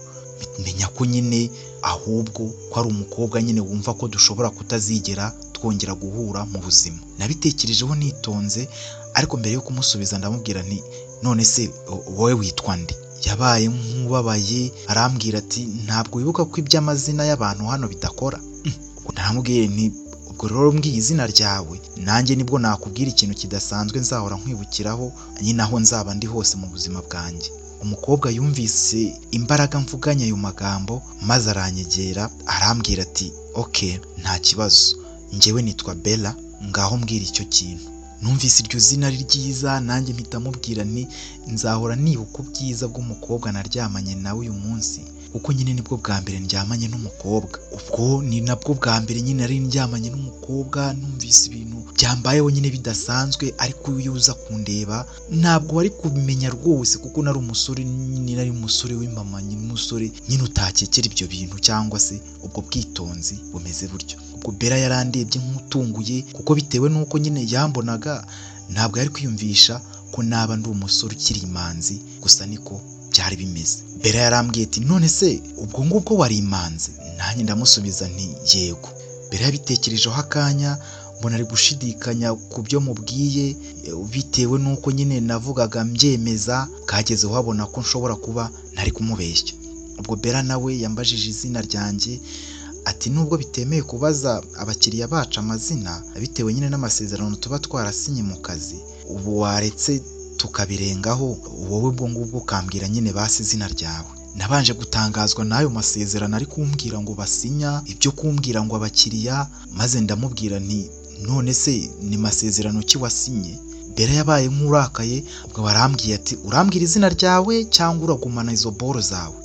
Menya ko nyine ahubwo ko ari umukobwa nyine wumva ko dushobora kutazigera twongera guhura mu buzima. Nabitekerejeho nitonze, ariko mbere yo kumusubiza ndamubwira nti none se wowe witwa nde? Yabaye nk'ubabaye arambwira ati ntabwo wibuka ko iby'amazina y'abantu hano bidakora? Naramubwiye nti ubwo rero mbwiye izina ryawe nanjye nibwo nakubwira ikintu kidasanzwe nzahora nkwibukiraho nyine aho nzaba ndi hose mu buzima bwanjye. Umukobwa yumvise imbaraga mvuganye ayo magambo maze aranyegera arambwira ati ok nta kibazo, njyewe nitwa Bella, ngaho mbwira icyo kintu. Numvise iryo zina ari ryiza nanjye mpita mubwira nti nzahora nibuka ubwiza bw'umukobwa naryamanye nawe uyu munsi, kuko nyine nibwo bwa mbere ndyamanye n'umukobwa. Ubwo ni nabwo bwa mbere nyine nari ndyamanye n'umukobwa, numvise ibintu byambayeho nyine bidasanzwe, ariko iyo uza kundeba ntabwo wari kubimenya rwose, kuko nari umusore nyine, nari umusore w'impamanyi, umusore nyine utakekera ibyo bintu cyangwa se ubwo bwitonzi bumeze buryo. Ubwo Bella yarandebye nk'utunguye, kuko bitewe n'uko nyine yambonaga ntabwo yari kwiyumvisha ko naba ndi umusore ukiri imanzi, gusa niko byari bimeze. Bella yarambwiye ati none se ubwo ngubwo wari imanzi? Nanjye ndamusubiza nti yego. Bella yabitekerejeho akanya, mbona ari gushidikanya ku byo mubwiye, bitewe n'uko nyine navugaga mbyemeza, bwagezeho abona ko nshobora kuba ntari kumubeshya. Ubwo Bella nawe yambajije izina ryanjye ati nubwo bitemewe kubaza abakiriya bacu amazina bitewe nyine n'amasezerano tuba twarasinye mu kazi, ubu waretse tukabirengaho, wowe ubwo ngubwo ukambwira nyine basi izina ryawe. Nabanje gutangazwa n'ayo masezerano ari kumbwira ngo basinya, ibyo kumbwira ngo abakiriya, maze ndamubwira nti none se ni masezerano ki wasinye? Bella yabaye nk'urakaye, ubwo barambwiye ati urambwira izina ryawe cyangwa uragumana izo boro zawe?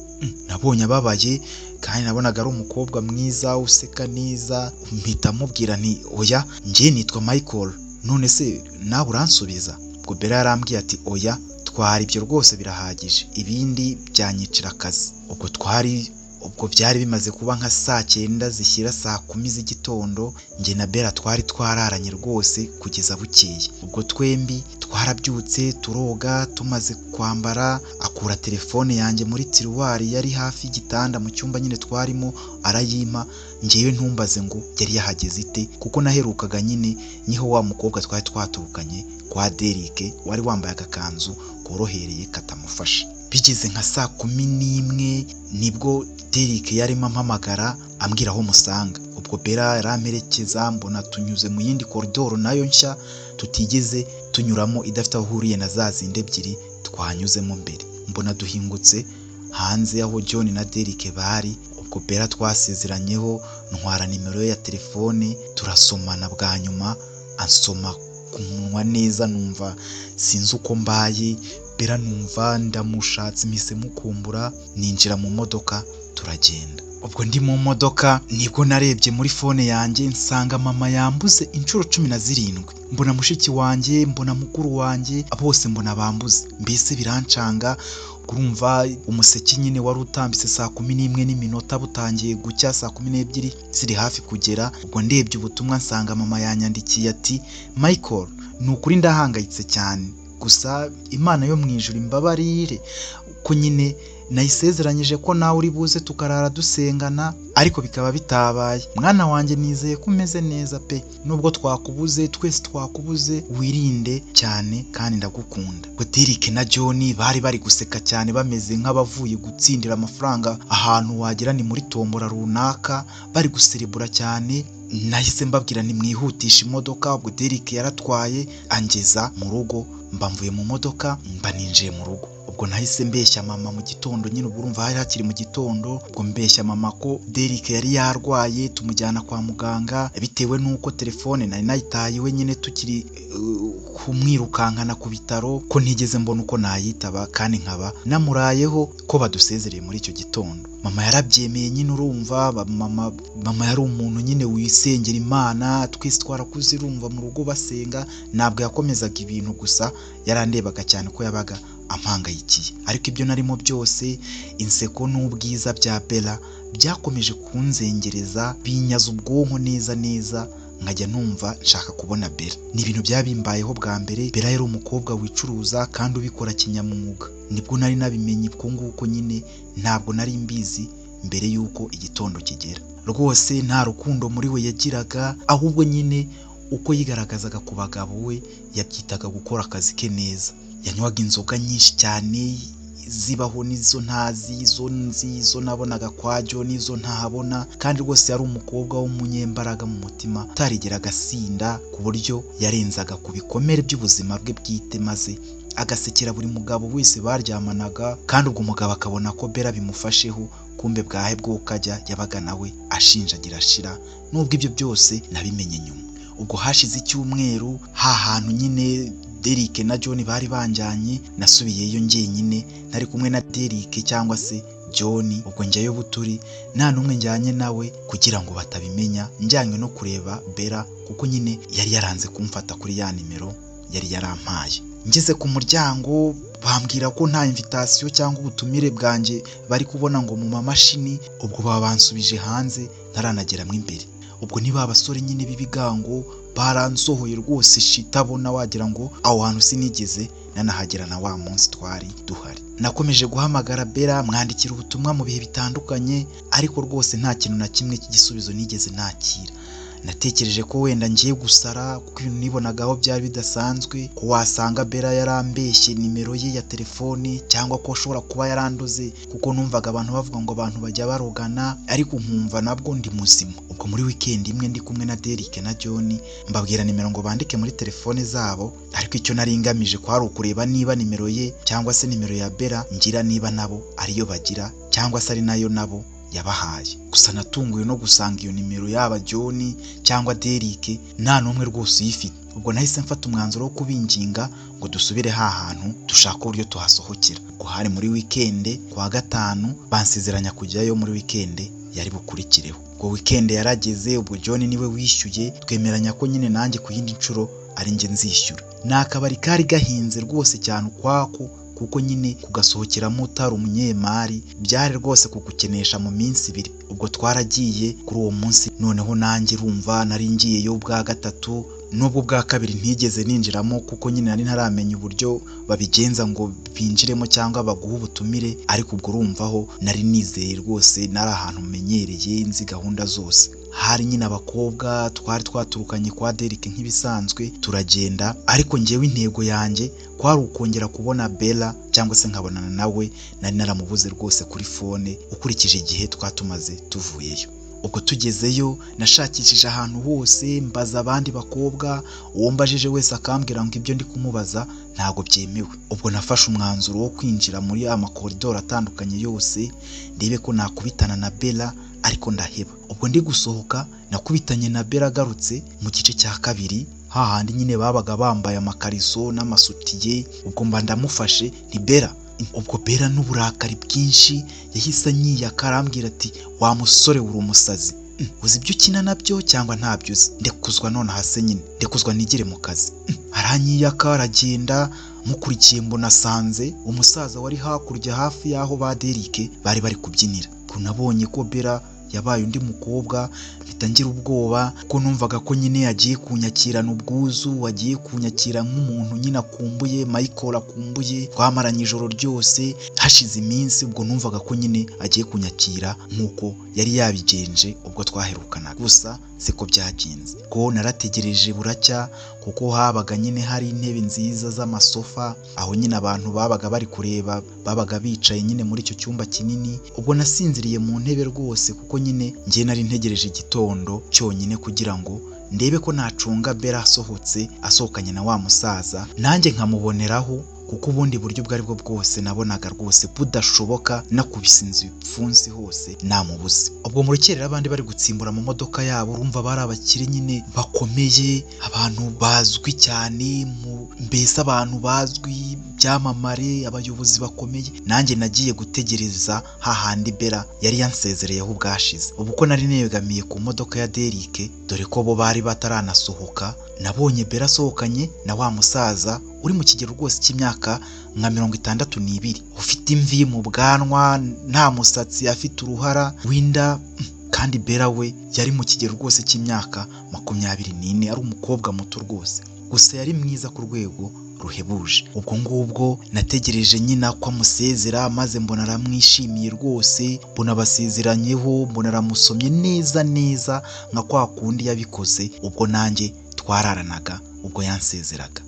Nabonye ababaye kandi nabonaga ari umukobwa mwiza useka neza, mpita mubwira nti oya njye nitwa Michael, none se nawe uransubiza? Ubwo Bella yarambwiye ati oya twari ibyo rwose birahagije, ibindi byanyicira akazi. Ubwo byari bimaze kuba nka saa 9 zishyira saa 10 z'igitondo, njye na Bella twari twararanye rwose kugeza bukeye. Ubwo twembi twarabyutse turoga, tumaze kwambara akura telefone yanjye muri tiruwari yari hafi y'igitanda mu cyumba nyine twarimo arayimpa, njyewe ntumbaze ngo yari yahageze ite, kuko naherukaga nyine niho wa mukobwa twari twaturukanye kwa Derike wari wambaye agakanzu korohereye katamufasha. Bigeze nka saa 11 nibwo Derike yarimo ampamagara ambwira aho musanga. Ubwo Bella yaramperekeza mbona tunyuze mu yindi koridoro nayo nshya tutigeze tunyuramo, idafite aho ihuriye na za zindi ebyiri twanyuzemo mbere. Mbona duhingutse hanze aho John na Derike bari. Ubwo Bella twasezeranyeho, ntwara nimero ye ya telefone, turasomana bwa nyuma, ansoma ku munwa neza, numva sinzi uko mbaye. Bella numva ndamushatse, mpise mukumbura, ninjira mu modoka turagenda. Ubwo ndi mu modoka nibwo narebye muri phone yanjye nsanga mama yambuze inshuro 17, mbona mushiki wanjye, mbona mukuru wanjye, bose mbona bambuze, mbese birancanga. Urumva umuseke nyine wari utambitse 11:01 butangiye gucya, 12:00 ziri hafi kugera. Ubwo ndebye ubutumwa nsanga mama yanyandikiye ati Michael, ni ukuri ndahangayitse cyane, gusa Imana yo mu ijuru imbabarire ko nyine nayisezeranyije ko nawe uri buze tukarara dusengana, ariko bikaba bitabaye. Mwana wanjye nizeye ko umeze neza pe, nubwo twakubuze, twese twakubuze, wirinde cyane kandi ndagukunda. Derek na John bari bari guseka cyane bameze nk'abavuye gutsindira amafaranga ahantu wagira ni muri tombora runaka, bari guserebura cyane. Nahise mbabwira nimwihutisha imodoka. Ubwo Derek yaratwaye angeza mu rugo, mba mvuye mu modoka mba ninjiye mu rugo. Ubwo nahise mbeshya mama mu gitondo nyine, ubwo urumva hari hakiri mu gitondo. Ubwo mbeshya mama ko Derek yari yarwaye tumujyana kwa muganga, bitewe n'uko telefone nari nayitaye iwe nyine tukiri kumwirukankana ku bitaro, ko ntigeze mbona uko nayitaba kandi nkaba namurayeho ko badusezereye muri icyo gitondo. Mama yarabyemeye nyine, urumva mama yari umuntu nyine wisengera Imana, twese twarakuze urumva mu rugo basenga, ntabwo yakomezaga ibintu gusa yarandebaga cyane ko yabaga ampangayikiye. Ariko ibyo narimo byose, inseko n'ubwiza bya Bella byakomeje kunzengereza, binyaza ubwonko neza neza, nkajya numva nshaka kubona Bella. Ni ibintu byabimbayeho bwa mbere. Bella yari umukobwa wicuruza kandi ubikora kinyamwuga, nibwo nari nabimenye ubwo nguko nyine, ntabwo nari mbizi mbere y'uko igitondo kigera. Rwose nta rukundo muri we yagiraga, ahubwo nyine uko yigaragazaga ku bagabo we yabyitaga gukora akazi ke neza. Yanywaga inzoga nyinshi cyane zibaho n'izo ntazi, izo nzi, izo nabonaga kwa John n'izo ntahabona, kandi rwose yari umukobwa w'umunyembaraga mu mutima, utarigeraga asinda, ku buryo yarenzaga ku bikomere by'ubuzima bwe bwite, maze agasekera buri mugabo wese baryamanaga, kandi ubwo umugabo akabona ko Bella bimufasheho, kumbe bwahe bwo kajya yabaga nawe ashinjagira ashira. Nubwo ibyo byose nabimenye nyuma. Ubwo hashize icyumweru, ha hantu nyine Derek na John bari banjyanye, nasubiyeyo njyenyine, ntari kumwe na Derek cyangwa se John. Ubwo njyayo buturi nta n'umwe njyanye nawe kugira ngo batabimenya, njyanywe no kureba Bella kuko nyine yari yaranze kumfata kuri ya nimero yari yarampaye. Ngeze ku muryango bambwira ko nta invitation cyangwa ubutumire bwanjye bari kubona ngo mu mamashini, ubwo baba bansubije hanze ntaranageramo imbere. Ubwo niba abasore nyine b'ibigango baransohoye rwose shitabona, wagira ngo aho hantu sinigeze nanahagera na wa munsi twari duhari. Nakomeje guhamagara Bella, mwandikira ubutumwa mu bihe bitandukanye, ariko rwose nta kintu na kimwe cy'igisubizo nigeze nakira. Natekereje ko wenda ngiye gusara kuko ibintu nibonagaho byari bidasanzwe, ko wasanga Bella yarambeshye nimero ye ya telefoni, cyangwa ko ashobora kuba yaranduze, kuko numvaga abantu bavuga ngo abantu bajya barogana, ariko nkumva nabwo ndi muzima. Ubwo muri weekend imwe ndi kumwe na Derek na John, mbabwira nimero ngo bandike muri telefone zabo, ariko icyo nari ngamije kwari ukureba niba nimero ye cyangwa se nimero ya Bella ngira niba nabo ariyo bagira cyangwa se ari nayo nabo yabahaye. Gusa natunguwe no gusanga iyo nimero yaba John cyangwa Derek nta n'umwe rwose uyifite. Ubwo nahise mfata umwanzuro wo kubinginga ngo dusubire ha hantu dushaka uburyo tuhasohokera. Ubwo hari muri weekend kuwa gatanu, bansezeranya kujyayo muri weekend yari bukurikireho. Ubwo weekend yarageze, ubwo John niwe wishyuye, twemeranya ko nyine nanjye ku yindi nshuro ari njye nzishyura. Ni akabari kari gahinze rwose cyane ukwako, kuko nyine kugasohokeramo utari umunyemari byari rwose kugukenesha mu minsi ibiri. Ubwo twaragiye kuri uwo munsi, noneho nanjye urumva nari ngiyeyo bwa gatatu, nubwo bwa kabiri ntigeze ninjiramo kuko nyine nari ntaramenya uburyo babigenza ngo binjiremo cyangwa baguhe ubutumire, ariko ubwo urumvaho nari nizeye rwose, nari ahantu menyereye nzi gahunda zose. Hari nyine abakobwa twari twaturukanye kwa Derek nk'ibisanzwe turagenda, ariko njyewe intego yanjye kwari ukongera kubona Bella cyangwa se nkabonana nawe, nari naramubuze rwose kuri phone ukurikije igihe twatumaze tuvuyeyo. Ubwo tugezeyo nashakishije ahantu hose, mbaza abandi bakobwa, uwo mbajije wese akambwira ngo ibyo ndi kumubaza ntabwo byemewe. Ubwo nafashe umwanzuro wo kwinjira muri ya makoridoro atandukanye yose ndebe ko nakubitana na Bella, ariko ndaheba. Ubwo ndi gusohoka nakubitanye na Bella agarutse mu gice cya kabiri, hahandi nyine babaga bambaye amakariso n'amasutiye. Ubwo mba ndamufashe nti Bella. Ubwo Bella n'uburakari bwinshi yahise anyiyaka arambwira ati wa musore uri umusazi, uzi ibyo ukina nabyo cyangwa ntabyo uzi? Ndekuzwa none hasi nyine, ndekuzwa nigire mu kazi. Aranyiyaka aragenda, mukurikiye mbona asanze umusaza wari hakurya hafi y'aho ba Derike bari bari kubyinira. Ubwo nabonye ko Bella yabaye undi mukobwa, mpita ngira ubwoba ko numvaga ko nyine agiye kunyakirana ubwuzu, agiye kunyakira nk'umuntu nyine akumbuye, Michael akumbuye, twamaranye ijoro ryose hashize iminsi. Ubwo numvaga ko nyine agiye kunyakira nk'uko yari yabigenje ubwo twaherukanaga, gusa siko byagenze. Ko narategereje buracya, kuko habaga nyine hari intebe nziza z'amasofa, aho nyine abantu babaga bari kureba babaga bicaye nyine muri icyo cyumba kinini. Ubwo nasinziriye mu ntebe rwose, kuko nyine njye nari ntegereje igitondo cyonyine kugira ngo ndebe ko nacunga Bella asohotse, asohokanye na wa musaza, nanjye nkamuboneraho, kuko ubundi buryo ubwo aribwo bwose nabonaga rwose budashoboka, nakubise inzu ipfunsi hose namubuze. Ubwo mu rukerera abandi bari gutsimbura mu modoka yabo, urumva bari abakire nyine bakomeye, abantu bazwi cyane, mbese abantu bazwi byamamare, abayobozi bakomeye. Nanjye nagiye gutegereza hahandi Bella yari yansezereyeho ubwashize. Ubu ko nari negamiye ku modoka ya Derike, dore ko bo bari bataranasohoka, nabonye Bella asohokanye na wa musaza uri mu kigero rwose cy'imyaka nka 62, ufite imvi mu bwanwa, nta musatsi, afite uruhara w'inda. Kandi Bella we yari mu kigero rwose cy'imyaka 24, ari umukobwa muto rwose, gusa yari mwiza ku rwego ruhebuje. Ubwo ngubwo nategereje nyina ko amusezera, maze mbona aramwishimiye rwose, mbona basezeranyeho, mbona aramusomye neza neza nka kwa kundi yabikoze ubwo nanjye twararanaga, ubwo yansezeraga.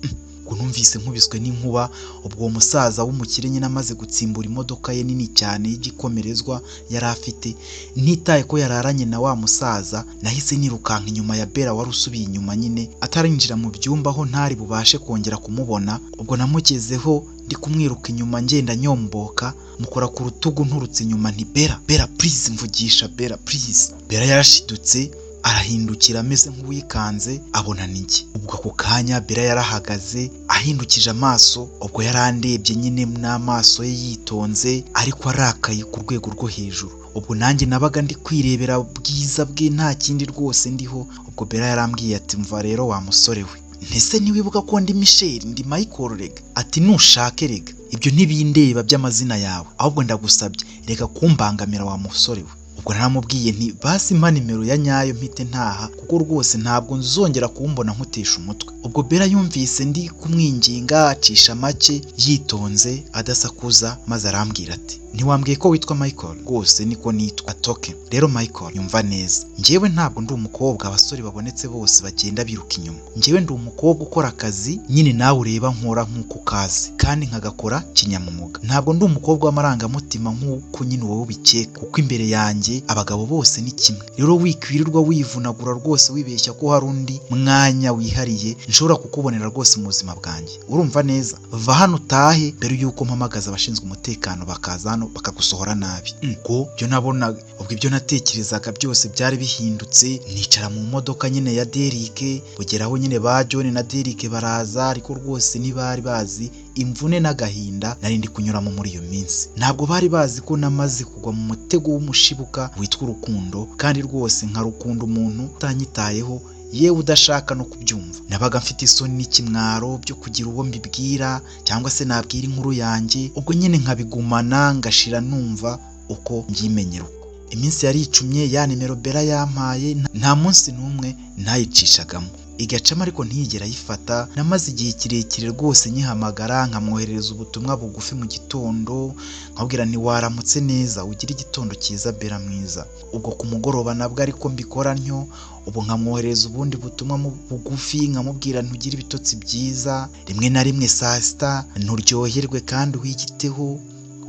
Ubwo numvise nkubiswe n'inkuba. Ubwo uwo musaza w'umukire nyine amaze gutsimbura imodoka ye nini cyane y'igikomerezwa yari afite, ntitaye ko yararanye na wa musaza, nahise nirukanka inyuma ya Bella wari usubiye inyuma nyine atarinjira mu byumba aho ntari bubashe kongera kumubona. Ubwo namugezeho ndi kumwiruka inyuma ngenda nyomboka, mukora ku rutugu nturutse inyuma nti Bella, Bella please mvugisha, Bella please. Bella yarashidutse arahindukira ameze nk'uwikanze, abona ninjye. Ubwo ako kanya Bella yarahagaze ahindukije amaso, ubwo yarandebye nyine n'amaso ye yitonze, ariko arakaye ku rwego rwo hejuru. Ubwo nanjye nabaga ndi kwirebera ubwiza bwe, nta kindi rwose ndiho. Ubwo Bella yarambwiye ati mva rero wa musore we, ntese ntiwibuka ko ndi Michel, ndi Michael rega? Ati nushake rega, ibyo ntibindeba by'amazina yawe, ahubwo ndagusabye reka kumbangamira wa musore we. Ubwo naramubwiye nti basi mpa nimero ya nyayo mpite ntaha, kuko rwose ntabwo nzongera kumbona nkutesha umutwe. Ubwo Bella yumvise ndi kumwinginga, acisha make yitonze adasakuza, maze arambwira ati ntiwambwiye ko witwa Michael? Rwose niko nitwa. Atoke rero Michael, yumva neza, njyewe ntabwo ndi umukobwa abasore babonetse bose bagenda biruka inyuma. Njyewe ndi umukobwa ukora akazi nyine nawe ureba nkora nk'uko ukazi, kandi nkagakora kinyamwuga. Ntabwo ndi umukobwa w'amarangamutima nk'uko nyine wowe ubikeka, kuko imbere yanjye abagabo bose ni kimwe. Rero wikwirirwa wivunagura rwose wibeshya ko hari undi mwanya wihariye nshobora kukubonera rwose mu buzima bwanjye. Urumva neza, va hano utahe mbere y'uko mpamagaza abashinzwe umutekano bakaza hano bakagusohora nabi. Ubwo byo nabonaga, ubwo ibyo natekerezaga byose byari bihindutse. Nicara mu modoka nyine ya Derike, bugeraho nyine ba John na Derike baraza, ariko rwose ntibari bazi imvune n'agahinda nari ndi kunyuramo muri iyo minsi. Ntabwo bari bazi ko namaze kugwa mu mutego w'umushibuka witwa urukundo, kandi rwose nkarukunda umuntu utanyitayeho, yewe udashaka no kubyumva. Nabaga mfite isoni n'ikimwaro byo kugira uwo mbibwira cyangwa se nabwira inkuru yanjye, ubwo nyine nkabigumana ngashira numva uko mbyimenyera. Uko iminsi yaricumye, ya nimero Bella yampaye nta munsi n'umwe ntayicishagamo, igacamo ariko ntiyigera ayifata. Namaze igihe kirekire rwose nyihamagara, nkamwoherereza ubutumwa bugufi mu gitondo, nkabwira nti waramutse neza, ugire igitondo cyiza Bella mwiza. Ubwo ku mugoroba nabwo ariko mbikora ntyo, ubu nkamwoherereza ubundi butumwa bugufi, nkamubwira ntugire ibitotsi byiza, rimwe na rimwe saa sita nturyoherwe kandi wigiteho.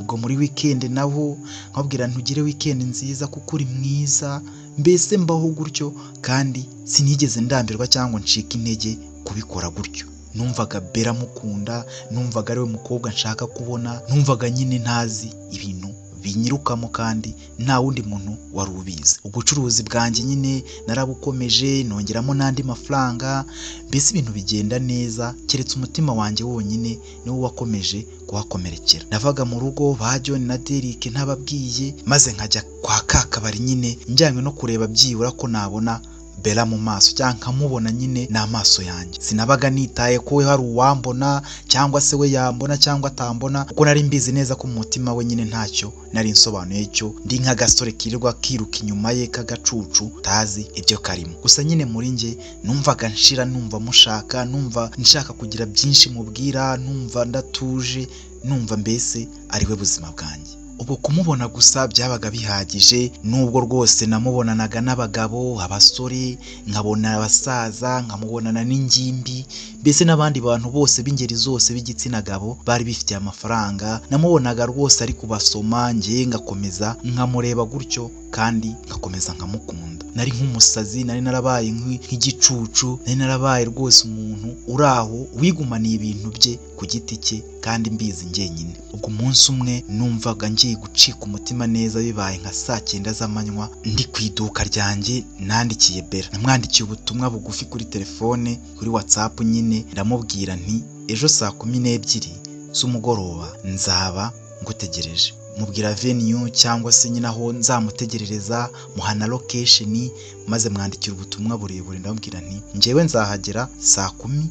Ubwo muri weekend naho nkabwira ntugire weekend nziza kuko uri mwiza. Mbese mbaho gutyo, kandi sinigeze ndambirwa cyangwa ncika intege kubikora gutyo. Numvaga Bella mukunda, numvaga ariwe mukobwa nshaka kubona, numvaga nyine ntazi ibintu binyirukamo kandi nta wundi muntu wari ubizi. Ubucuruzi bwanjye nyine narabukomeje, nongeramo n'andi mafaranga, mbese ibintu bigenda neza, keretse umutima wanjye wonyine niwo wakomeje kuhakomerekera. Navaga mu rugo ba John na Derek ntababwiye, maze nkajya kwa kakabari nyine njyanywe no kureba byibura ko nabona Bella mu maso cyangwa nkamubona nyine n'amaso yanjye. Sinabaga nitaye ko we hari uwambona cyangwa se we yambona cyangwa atambona, kuko nari mbizi neza ko mu mutima we nyine ntacyo nari nsobanuye cyo, ndi nk'agasore kirirwa kiruka inyuma ye k'agacucu tazi ibyo karimo. Gusa nyine muri njye numvaga nshira, numva mushaka, numva nshaka kugira byinshi mubwira, numva ndatuje, numva mbese ari we buzima bwanjye. Ubwo kumubona gusa byabaga bihagije, nubwo rwose namubonanaga n'abagabo, abasore, nkabona abasaza, nkamubonana n'ingimbi, mbese n'abandi bantu bose b'ingeri zose b'igitsina gabo bari bifitiye amafaranga, namubonaga rwose ari kubasoma, njye ngakomeza nkamureba gutyo kandi ngakomeza nkamukunda. Nari nk'umusazi, nari narabaye nk'igicucu, nari narabaye rwose umuntu uri aho wigumaniye ibintu bye ku giti cye kandi mbizi njyenyine. Ubwo umunsi umwe numvaga ngiye gucika umutima neza, bibaye nka saa 9 z'amanywa, ndi ku iduka ryanjye nandikiye Bella. Namwandikiye ubutumwa bugufi kuri telefone, kuri WhatsApp nyine, ndamubwira nti ejo saa 12 z'umugoroba nzaba ngutegereje. Mubwira venue cyangwa se nyine aho nzamutegerereza, muhana location, maze mwandikira ubutumwa burebure ndamubwira nti njyewe nzahagera saa 10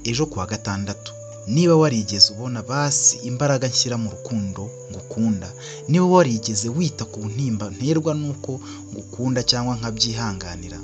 ejo kuwa gatandatu. Niba warigeze ubona basi imbaraga nshyira mu rukundo ngukunda, niba warigeze wita ku ntimba nterwa nuko ngukunda cyangwa nkabyihanganira,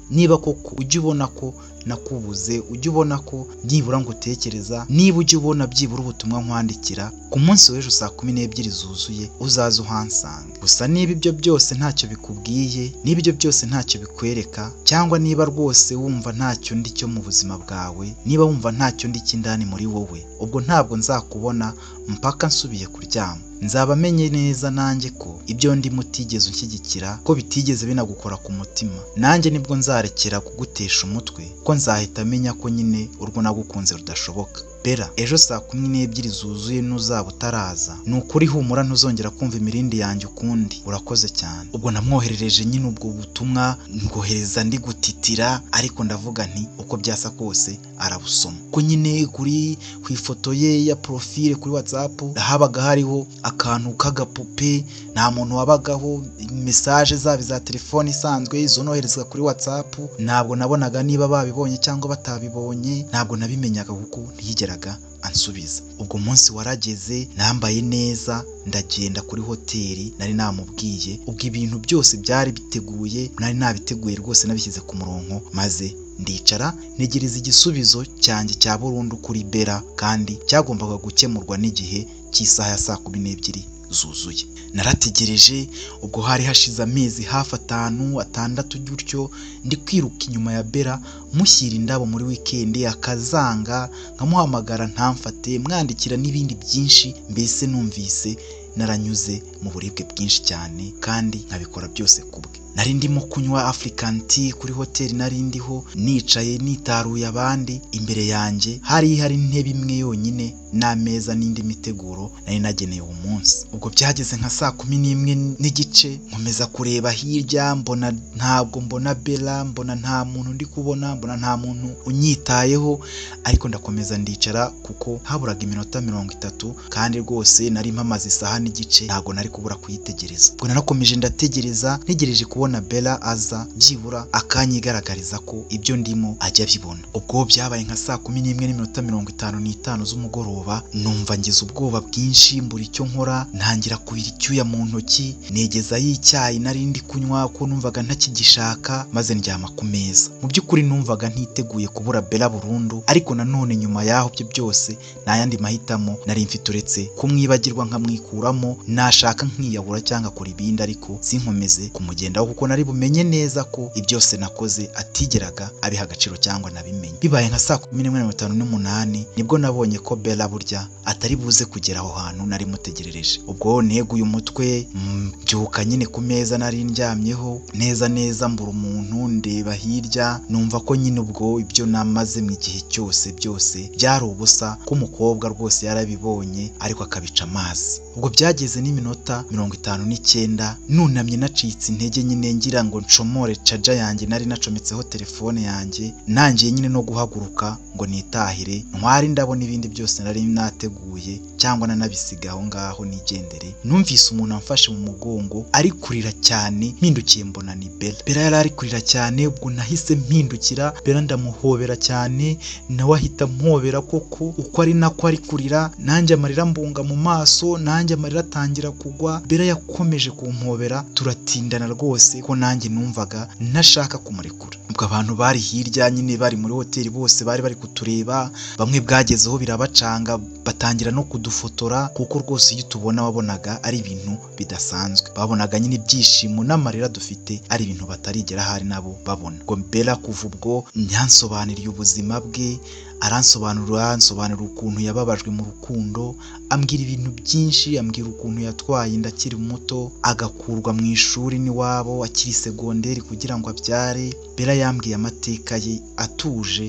niba koko ujya ubona ko nakubuze, ujya ubona ko byibura ngutekereza, niba ujya ubona byibura ubutumwa nkwandikira, ku munsi w'ejo saa 12 zuzuye uzaze uhansanga. Gusa niba ibyo byose ntacyo bikubwiye, niba ibyo byose ntacyo bikwereka, cyangwa niba rwose wumva ntacyo ndi cyo mu buzima bwawe, niba wumva ntacyo ndi cy'indani muri wowe, ubwo ntabwo nzakubona mpaka nsubiye kuryama. Nzaba menye neza nanjye ko ibyo ndimo utigeze unshyigikira, ko bitigeze binagukora ku mutima. Nanjye nibwo nzarekera kugutesha umutwe, ko nzahita menya ko nyine urwo nagukunze rudashoboka. Bella, ejo saa 12 zuzuye nuzaba utaraza, ni ukuri humura ntuzongera kumva imirindi yanjye ukundi, urakoze cyane. Ubwo namwoherereje nyine ubwo butumwa, ngohereza ndi gutitira, ariko ndavuga nti uko byasa kose arabusoma. Ko nyine kuri ku ifoto ye ya profile kuri WhatsApp habaga hariho akantu k'agapupe, nta muntu wabagaho, message zaba za telefone isanzwe izo noherezwa kuri WhatsApp, ntabwo nabonaga niba babibonye cyangwa batabibonye, ntabwo nabimenyaga kuko ntiyigeraga ansubiza. Ubwo munsi warageze, nambaye neza, ndagenda kuri hoteli nari namubwiye, ubwo ibintu byose byari biteguye, nari nabiteguye rwose nabishyize ku murongo, maze ndicara ntegereza igisubizo cyanjye cya burundu kuri Bella, kandi cyagombaga gukemurwa n'igihe cy'isaha ya saa 12 zuzuye. Narategereje, ubwo hari hashize amezi hafi 5 6 gutyo, ndi kwiruka inyuma ya Bella mushyira indabo muri weekend akazanga, nkamuhamagara ntamfate, mwandikira n'ibindi byinshi, mbese numvise naranyuze mu buribwe bwinshi cyane kandi nkabikora byose kubwe. Nari ndimo kunywa African tea kuri hoteli nari ndiho, nicaye nitaruye abandi, imbere yanjye hari hari intebe imwe yonyine n'ameza n'indi miteguro nari nageneye uwo munsi. Ubwo byageze nka saa 11:15, nkomeza kureba hirya, mbona ntabwo mbona Bella, mbona nta muntu ndi kubona, mbona nta muntu unyitayeho, ariko ndakomeza ndicara kuko haburaga iminota 30 kandi rwose nari mpamaze isaha n'igice, ntabwo nari kubura kuyitegereza. Ubwo narakomeje ndategereza, ntegereje kubona Bella aza byibura akanyigaragariza ko ibyo ndimo ajya abibona. Ubwo byabaye nka saa 11:55 z'umugoroba, numva ngize ubwoba bwinshi, mbura icyo nkora, ntangira kubira icyuya mu ntoki, negezayo icyayi nari ndi kunywa ko numvaga ntakigishaka, maze ndyama ku meza. Mu by'ukuri numvaga ntiteguye kubura Bella burundu, ariko nanone nyuma y'aho ibyo byose nta yandi mahitamo nari mfite uretse kumwibagirwa nkamwikuramo, nashaka nkiyahura cyangwa akora ibindi, ariko sinkomeze kumugendaho kuko nari bumenye neza ko ibyose nakoze atigeraga abiha agaciro cyangwa nabimenye. Bibaye nka saa 11:58 nibwo nabonye ko Bella burya atari buze kugera aho hantu nari mutegerereje. Ubwo neguye umutwe, mbyuka nyine ku meza nari ndyamyeho neza neza, mbura umuntu, ndeba hirya numva ko nyine ubwo ibyo namaze mu gihe cyose byose byari ubusa, ko umukobwa rwose yarabibonye ariko akabica amazi. Ubwo byageze n'iminota 59 nunamye nacitse intege nyine ngira ngo ncomore caja yanjye nari nacometseho telefone yanjye, nangiye nyine no guhaguruka ngo nitahire ntwari ndabona ibindi byose nari nateguye cyangwa nanabisiga aho ngaho nigendere. Numvise umuntu amfashe mu mugongo ari kurira cyane, mpindukiye mbona ni Bella. Bella yari ari kurira cyane, ubwo nahise mpindukira Bella ndamuhobera cyane, nawe ahita ampobera koko uko ari nako ari kurira, nanjye amarira mbunga mu maso, nanjye amarira atangira kugwa. Bella yakomeje kumpobera turatindana rwose ko nanjye numvaga ntashaka kumurekura. Ubwo abantu bari hirya nyine bari muri hoteli bose bari bari kutureba, bamwe bwagezeho birabacanga batangira no kudufotora, kuko rwose iyo tubona wabonaga ari ibintu bidasanzwe, babonaga nyine ibyishimo n'amarira dufite ari ibintu batarigera ahari nabo babona. Ubwo Bella kuva ubwo nyansobanuriye ubuzima bwe, aransobanurira, ansobanurira ukuntu yababajwe mu rukundo, ambwira ibintu byinshi, ambwira ukuntu yatwaye inda akiri muto, agakurwa mu ishuri n'iwabo akiri segonderi kugira ngo abyare. Bella yambwiye amateka ye atuje,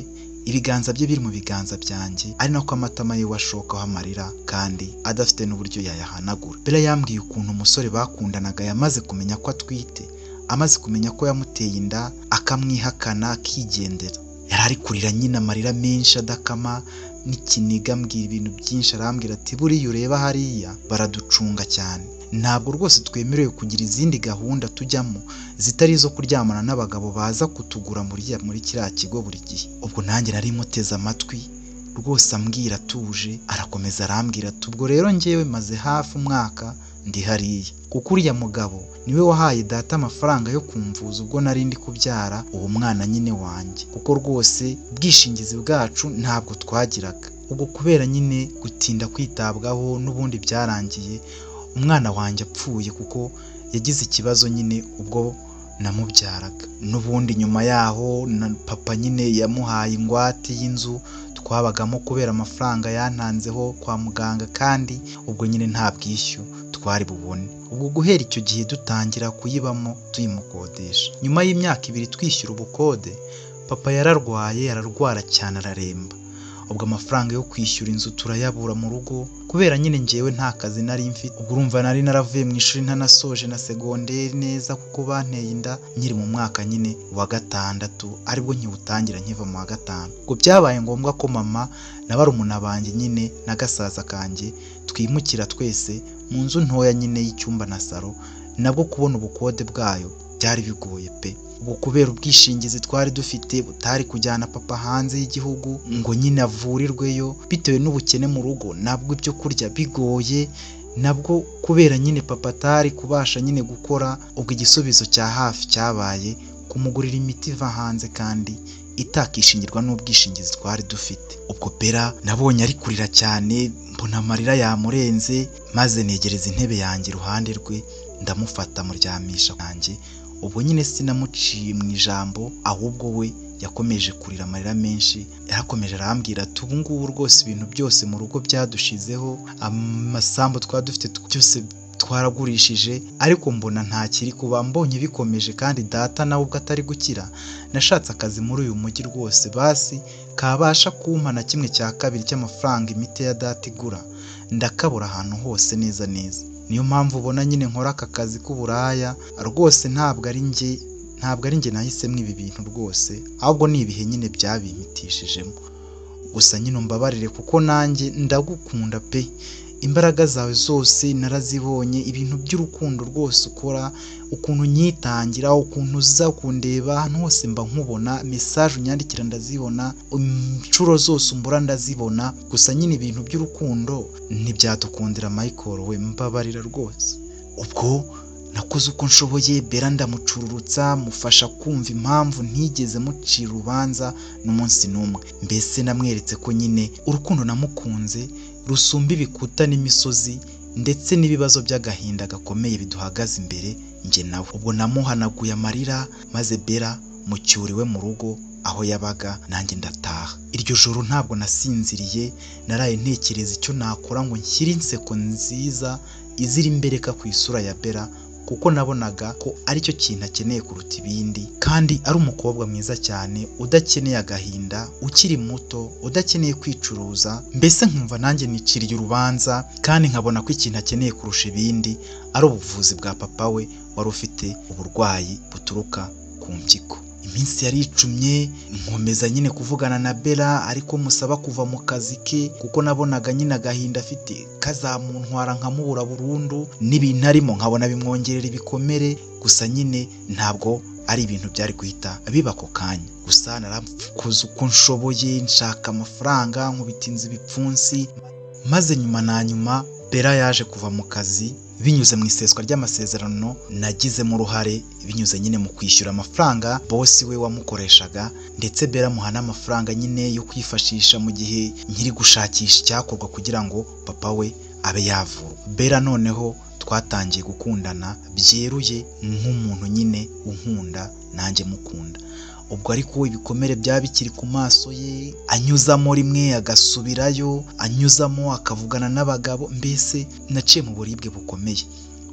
ibiganza bye biri mu biganza byanjye, ari nako amatama ye washokaho amarira kandi adafite n'uburyo yayahanagura. Bella yambwiye ukuntu umusore bakundanaga yamaze kumenya ko atwite, amaze kumenya ko yamuteye inda, akamwihakana akigendera. Yari ari kurira nyine amarira menshi adakama n'ikiniga, ambwira ibintu byinshi, arambwira ati buriya ureba hariya baraducunga cyane, ntabwo rwose twemerewe kugira izindi gahunda tujyamo zitari izo kuryamana n'abagabo baza kutugura muri kiriya kigo buri gihe. Ubwo nanjye nari muteze amatwi rwose ambwira atuje, arakomeza arambwira ati ubwo rero njyewe maze hafi umwaka ndi hariya, kuko uriya mugabo niwe wahaye data amafaranga yo kumvuza ubwo nari ndi kubyara uwo mwana nyine wanjye, kuko rwose ubwishingizi bwacu ntabwo twagiraga. Ubwo kubera nyine gutinda kwitabwaho n'ubundi byarangiye umwana wanjye apfuye, kuko yagize ikibazo nyine ubwo namubyaraga. N'ubundi nyuma yaho na papa nyine yamuhaye ingwate y'inzu twabagamo kubera amafaranga yantanzeho kwa muganga, kandi ubwo nyine nta bwishyu twari bubone. Ubwo guhera icyo gihe dutangira kuyibamo tuyimukodesha. Nyuma y'imyaka 2 twishyura ubukode, papa yararwaye, ararwara cyane araremba. Ubwo amafaranga yo kwishyura inzu turayabura mu rugo, kubera nyine njyewe nta kazi nari mfite. Ubwo urumva nari naravuye mu ishuri ntanasoje na segonderi neza, kuko banteye inda nkiri mu mwaka nyine wa 6, aribwo nkiwutangira nkiva mu wa 5. Ubwo byabaye ngombwa ko mama na barumuna banjye nyine na gasaza kanjye twimukira twese mu nzu ntoya nyine y'icyumba na salo, nabwo kubona ubukode bwayo byari bigoye pe. Ubu kubera ubwishingizi twari dufite butari kujyana papa hanze y'igihugu ngo nyine avurirweyo, bitewe n'ubukene mu rugo nabwo ibyo kurya bigoye, nabwo kubera nyine papa atari kubasha nyine gukora. Ubwo igisubizo cya hafi cyabaye kumugurira imiti iva hanze kandi itakishingirwa n'ubwishingizi twari dufite. Ubwo Bella nabonye ari kurira cyane, mbona amarira yamurenze, maze negereza intebe yanjye iruhande rwe, ndamufata muryamisha yanjye. Ubwo nyine sinamuciye mu ijambo, ahubwo we yakomeje kurira amarira menshi, yarakomeje arambwira ati ubu ngubu rwose ibintu byose mu rugo byadushizeho, amasambu twari dufite byose twaragurishije, ariko mbona ntakiri kuba, mbonye bikomeje kandi data nawe ubwo atari gukira, nashatse akazi muri uyu mujyi rwose basi kabasha kumpa na 1/2 cy'amafaranga imiti ya data igura, ndakabura ahantu hose neza neza. Niyo mpamvu ubona nyine nkora aka kazi k'uburaya rwose, ntabwo ari njye nahisemo ibi bintu rwose, ahubwo ni ibihe nyine byabimpitishijemo. Gusa nyine umbabarire kuko nanjye ndagukunda pe, imbaraga zawe zose narazibonye, ibintu by'urukundo rwose ukora, ukuntu unyitangira, ukuntu uza kundeba ahantu hose mba nkubona, message unyandikira ndazibona, inshuro zose umbura ndazibona. Gusa nyine ibintu by'urukundo ntibyadukundira Michael we, mbabarira rwose. Ubwo nakoze uko nshoboye, Bella ndamucururutsa, mufasha kumva impamvu ntigeze mucira urubanza n'umunsi n'umwe. Mbese namweretse ko nyine urukundo namukunze rusumba ibikuta n'imisozi ndetse n'ibibazo by'agahinda gakomeye biduhagaze imbere njye nawe. Ubwo namuhanaguye amarira maze Bella mucyuriwe mu rugo aho yabaga, nanjye ndataha. Iryo joro ntabwo nasinziriye, naraye ntekereza icyo nakora ngo nshyire inseko nziza izira imbereka ku isura ya Bella, kuko nabonaga ko aricyo kintu akeneye kuruta ibindi, kandi ari umukobwa mwiza cyane udakeneye agahinda, ukiri muto, udakeneye kwicuruza. Mbese nkumva nanjye niciriye urubanza, kandi nkabona ko ikintu akeneye kurusha ibindi ari ubuvuzi bwa papa we wari ufite uburwayi buturuka ku mpyiko. Iminsi yaricumye, nkomeza nyine kuvugana na Bella, ariko musaba kuva mu kazi ke, kuko nabonaga nyine agahinda afite kazamuntwara nkamubura burundu, n'ibintu arimo nkabona bimwongerera ibikomere. Gusa nyine ntabwo ari ibintu byari guhita biba ako kanya. Gusa narakoze uko nshoboye, nshaka amafaranga, nkubita inzu ibipfunsi, maze nyuma na nyuma Bella yaje kuva mu kazi binyuze mu iseswa ry'amasezerano nagizemo uruhare, binyuze nyine mu kwishyura amafaranga bosi we wamukoreshaga, ndetse Bella amuha n'amafaranga nyine yo kwifashisha mu gihe nkiri gushakisha icyakorwa kugira ngo papa we abe yavurwa. Bella noneho twatangiye gukundana byeruye nk'umuntu nyine unkunda nanjye mukunda. Ubwo ariko ibikomere byaba bikiri ku maso ye, anyuzamo rimwe agasubirayo, anyuzamo akavugana n'abagabo, mbese naciye mu buribwe bukomeye.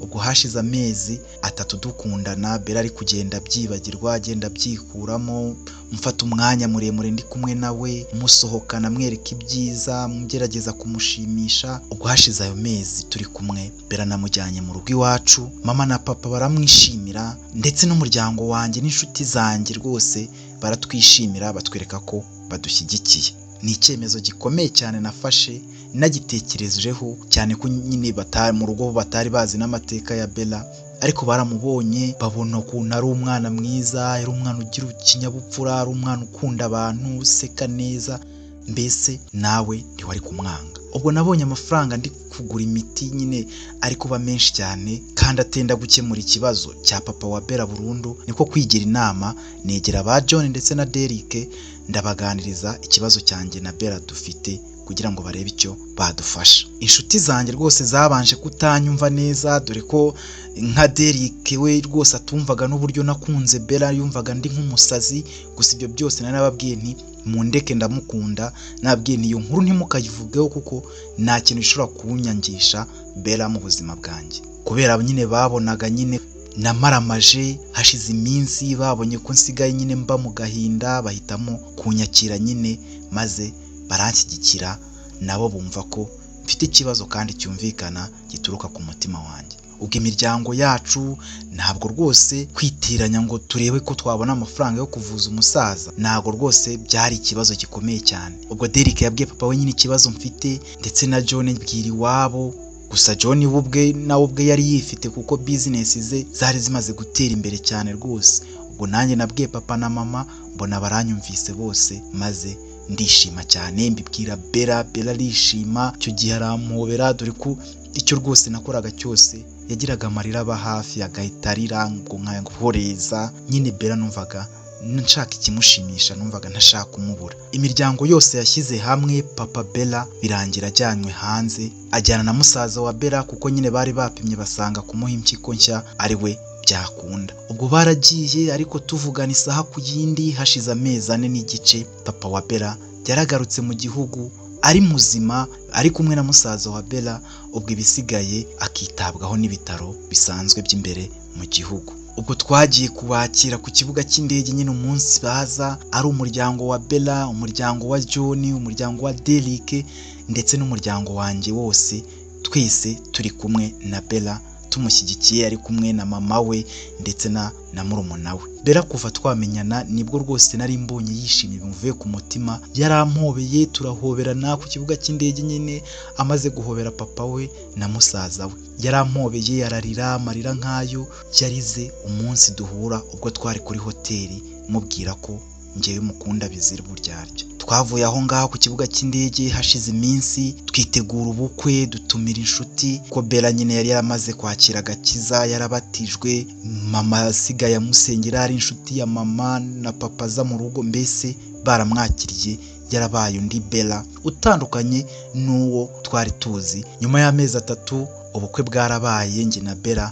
Ubwo hashize amezi 3 dukundana, Bella ari kugenda abyibagirwa, agenda abyikuramo, mfata umwanya muremure ndi kumwe nawe, musohokana, mwereka ibyiza, ngerageza kumushimisha. Ubwo hashize ayo mezi turi kumwe, Bella namujyanye mu rugo iwacu, mama na papa baramwishimira, ndetse n'umuryango wanjye n'inshuti zanjye rwose baratwishimira, batwereka ko badushyigikiye. Ni icyemezo gikomeye cyane nafashe nagitekerejeho cyane, ko nyine mu rugo batari bazi n'amateka ya Bella, ariko baramubonye babona ukuntu ari umwana mwiza, ari umwana ugira ikinyabupfura, ari umwana ukunda abantu, useka neza, mbese nawe ntiwari kumwanga. Ubwo nabonye amafaranga ndi kugura imiti nyine ari kuba menshi cyane, kandi atenda gukemura ikibazo cya papa wa Bella burundu, niko kwigira inama negera ba John ndetse na Derek, ndabaganiriza ikibazo cyanjye na Bella dufite kugira ngo barebe icyo badufasha. Inshuti zanjye rwose zabanje kutanyumva neza, dore ko nka Derek we rwose atumvaga n'uburyo nakunze Bella, yumvaga ndi nk'umusazi. Gusa ibyo byose nari nababwiye nti mundeke ndamukunda, nababwiye nti iyo nkuru ntimukayivugeho kuko nta kintu gishobora kunyangisha Bella mu buzima bwanjye. Kubera nyine babonaga nyine namaramaje, hashize iminsi babonye ko nsigaye nyine mba mu gahinda, bahitamo kunyakira nyine maze baranshyigikira, nabo bumva ko mfite ikibazo kandi cyumvikana gituruka ku mutima wanjye. Ubwo imiryango yacu ntabwo rwose kwitiranya ngo turebe ko twabona amafaranga yo kuvuza umusaza, ntabwo rwose byari ikibazo gikomeye cyane. Ubwo Derek yabwiye papa we nyine ikibazo mfite, ndetse na John mbwira iwabo. Gusa John ubwe nawe ubwe yari yifite kuko business ze zari zimaze gutera imbere cyane rwose. Ubwo nanjye nabwiye papa na mama, mbona baranyumvise bose, maze ndishima cyane, mbibwira Bella, Bella arishima. Icyo gihe arampobera, dore ko icyo rwose nakoraga cyose yagiraga amarira aba hafi agahita arira ngo nkayoreza nyine. Bella numvaga nshaka ikimushimisha, numvaga ntashaka kumubura. Imiryango yose yashyize hamwe, papa Bella birangira ajyanywe hanze, ajyana na musaza wa Bella, kuko nyine bari bapimye basanga kumuha impyiko nshya ari we byakunda. Ubwo baragiye, ariko tuvugana isaha ku yindi. Hashize amezi 4 n'igice papa wa Bella yaragarutse mu gihugu ari muzima, ari kumwe na musaza wa Bella. Ubwo ibisigaye akitabwaho n'ibitaro bisanzwe by'imbere mu gihugu. Ubwo twagiye kubakira ku kibuga cy'indege nyine umunsi baza, ari umuryango wa Bella, umuryango wa John, umuryango wa Derek ndetse n'umuryango wanjye wose, twese turi kumwe na Bella tumushyigikiye, ari kumwe na mama we ndetse na murumuna we. Bella kuva twamenyana nibwo rwose nari mbonye yishimye bimuvuye ku mutima, yarampobeye turahoberana ku kibuga cy'indege nyine, amaze guhobera papa we na musaza we, yarampobeye ararira amarira nk'ayo yarize umunsi duhura ubwo twari kuri hoteli, mubwira ko njyewe mukunda bizira uburyarya. Twavuye aho ngaho ku kibuga cy'indege hashize iminsi twitegura ubukwe, dutumira inshuti, ko Bella nyine yari yaramaze kwakira agakiza, yarabatijwe, mama asigaye amusengera, ari inshuti ya mama na papa aza mu rugo, mbese baramwakiriye, yarabaye undi Bella utandukanye n'uwo twari tuzi. Nyuma y'amezi 3 ubukwe bwarabaye, njye na Bella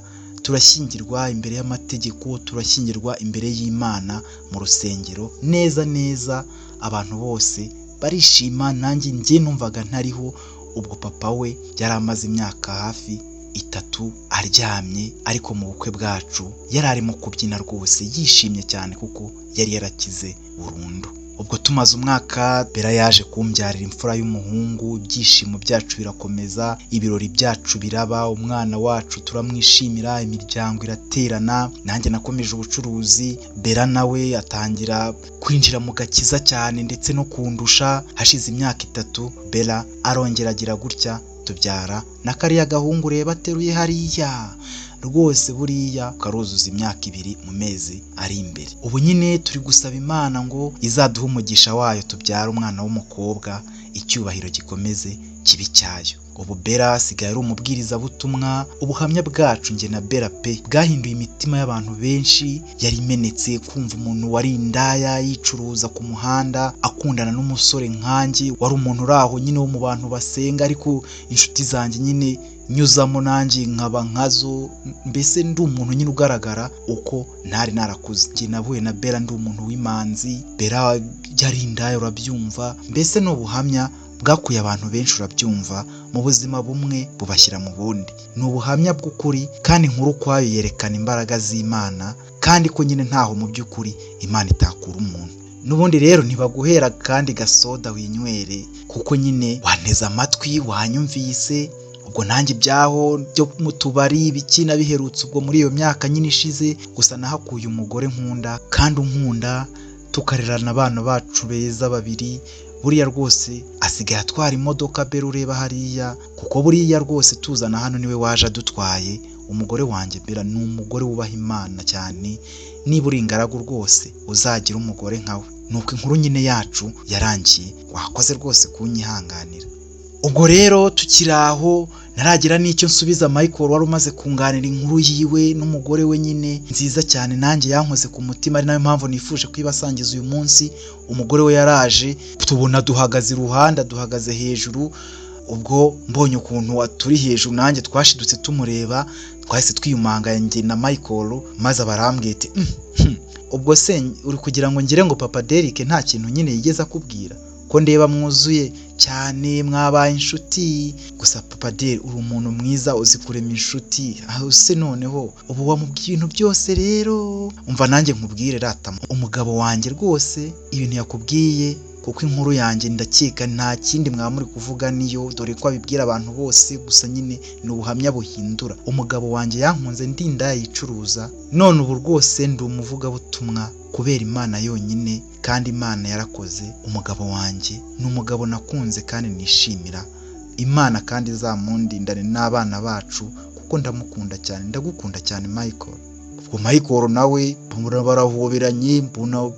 Turashyingirwa imbere y'amategeko, turashyingirwa imbere y'Imana mu rusengero neza neza, abantu bose barishima, nanjye njye numvaga ntariho. Ubwo papa we yari amaze imyaka hafi 3 aryamye, ariko mu bukwe bwacu yari arimo kubyina rwose yishimye cyane kuko yari yarakize burundu. Ubwo tumaze umwaka, Bella yaje kumbyarira imfura y'umuhungu, ibyishimo byacu birakomeza, ibirori byacu biraba, umwana wacu turamwishimira, imiryango iraterana, nanjye nakomeje ubucuruzi, Bella nawe atangira kwinjira mu gakiza cyane ndetse no kundusha. Hashize imyaka 3 Bella arongera agira gutya, tubyara na kariya gahungu reba ateruye hariya rwose, buriya karuzuza imyaka 2 mu mezi ari imbere. Ubu nyine turi gusaba Imana ngo izaduhe umugisha wayo tubyare umwana w'umukobwa, icyubahiro gikomeze kibi cyayo. Ubu Bella asigaye ari umubwirizabutumwa. Ubuhamya bwacu njye na Bella pe bwahinduye imitima y'abantu benshi yari imenetse, kumva umuntu wari indaya yicuruza ku muhanda akundana n'umusore nkanjye, wari umuntu uri aho nyine wo mu bantu basenga, ariko inshuti zanjye nyine nyuzamo nanjye nkaba nkazo, mbese ndi umuntu nyine ugaragara uko ntari narakuze. Njye nahuye na Bella ndi umuntu w'imanzi, Bella yari indaya urabyumva, mbese ni ubuhamya bwakuye abantu benshi urabyumva mu buzima bumwe bubashyira mu bundi. Ni ubuhamya bw'ukuri kandi inkuru ukwayo yerekana imbaraga z'Imana, kandi ko nyine ntaho mu by'ukuri Imana itakura umuntu. N'ubundi rero ntibaguhera kandi gasoda winywere, kuko nyine wanteze amatwi wanyumvise. Ubwo nanjye ibyaho byo mu tubari ibiki nabiherutse ubwo muri iyo myaka nyine ishize, gusa nahakuye umugore nkunda kandi unkunda, tukarerana abana bacu beza 2. Buriya rwose asigaye atwara imodoka Bella ureba hariya, kuko buriya rwose tuzana hano niwe waje adutwaye. Umugore wanjye Bella ni umugore wubaha Imana cyane, niba uri ingaragu rwose uzagira umugore nkawe. Nuko inkuru nyine yacu yarangiye, wakoze rwose kunyihanganira. Ubwo rero tukiri aho naragira n'icyo nsubiza Michael wari umaze kunganira inkuru yiwe n'umugore we nyine nziza cyane, nanjye yankoze ku mutima, ari nayo mpamvu nifuje kuyibasangiza uyu munsi. Umugore we yaraje tubona duhagaze iruhande, duhagaze hejuru. Ubwo mbonye ukuntu turi hejuru nanjye twashidutse tumureba, twahise twiyumanganya njye na Michael, maze abarambwiye ati ubwo se uri kugira ngo ngire ngo papa Derek nta kintu nyine yigeze akubwira, ko ndeba mwuzuye cyane mwabaye inshuti. Gusa papa Derek uri umuntu mwiza uzi kurema inshuti, aho se noneho ubu wamubwiye ibintu byose rero. Umva nanjye nkubwire rata, umugabo wanjye rwose ibintu yakubwiye, kuko inkuru yanjye ndakeka nta kindi mwaba muri kuvuga niyo, dore ko abibwira abantu bose, gusa nyine ni ubuhamya buhindura. Umugabo wanjye yankunze ndi indaya yicuruza, none ubu rwose ndi umuvugabutumwa kubera Imana yonyine, kandi Imana yarakoze. Umugabo wanjye ni umugabo nakunze kandi nishimira Imana, kandi izamundindane n'abana bacu kuko ndamukunda cyane, ndagukunda cyane Michael. Ubwo Michael nawe mbona barahoberanye, mbona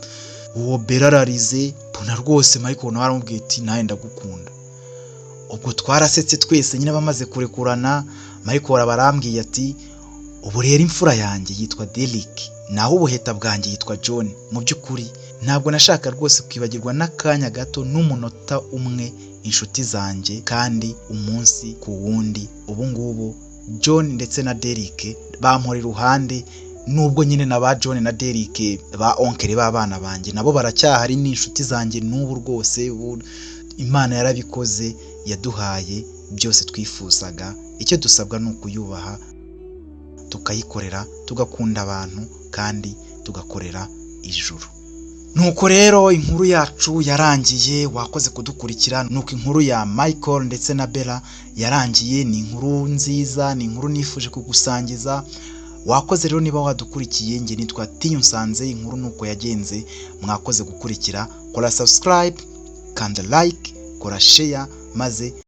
uwo Bella ararize, mbona rwose Michael nawe aramubwiye ati nawe ndagukunda. Ubwo twarasetse twese nyine bamaze kurekurana, Michael abarambwiye ati ubu rero imfura yanjye yitwa Derek, naho ubuheta bwanjye yitwa John. Mu by'ukuri ntabwo nashaka rwose kwibagirwa n'akanya gato n'umunota umwe inshuti zanjye, kandi umunsi ku wundi ubu ngubu John ndetse na Derek bampora iruhande, nubwo nyine na ba John na Derek ba onkere b'abana banjye nabo baracyahari, ni inshuti zanjye n'ubu rwose. Imana yarabikoze, yaduhaye byose twifuzaga, icyo dusabwa ni ukuyubaha, tukayikorera, tugakunda abantu kandi tugakorera ijuru. Nuko rero inkuru yacu yarangiye, wakoze kudukurikira. Nuko inkuru ya Michael ndetse na Bella yarangiye, ni inkuru nziza, ni inkuru nifuje kugusangiza. Wakoze rero niba wadukurikiye, njye nitwa Tiyunsanze, inkuru nuko yagenze. Mwakoze gukurikira, kora subscribe, kanda like, kora share, maze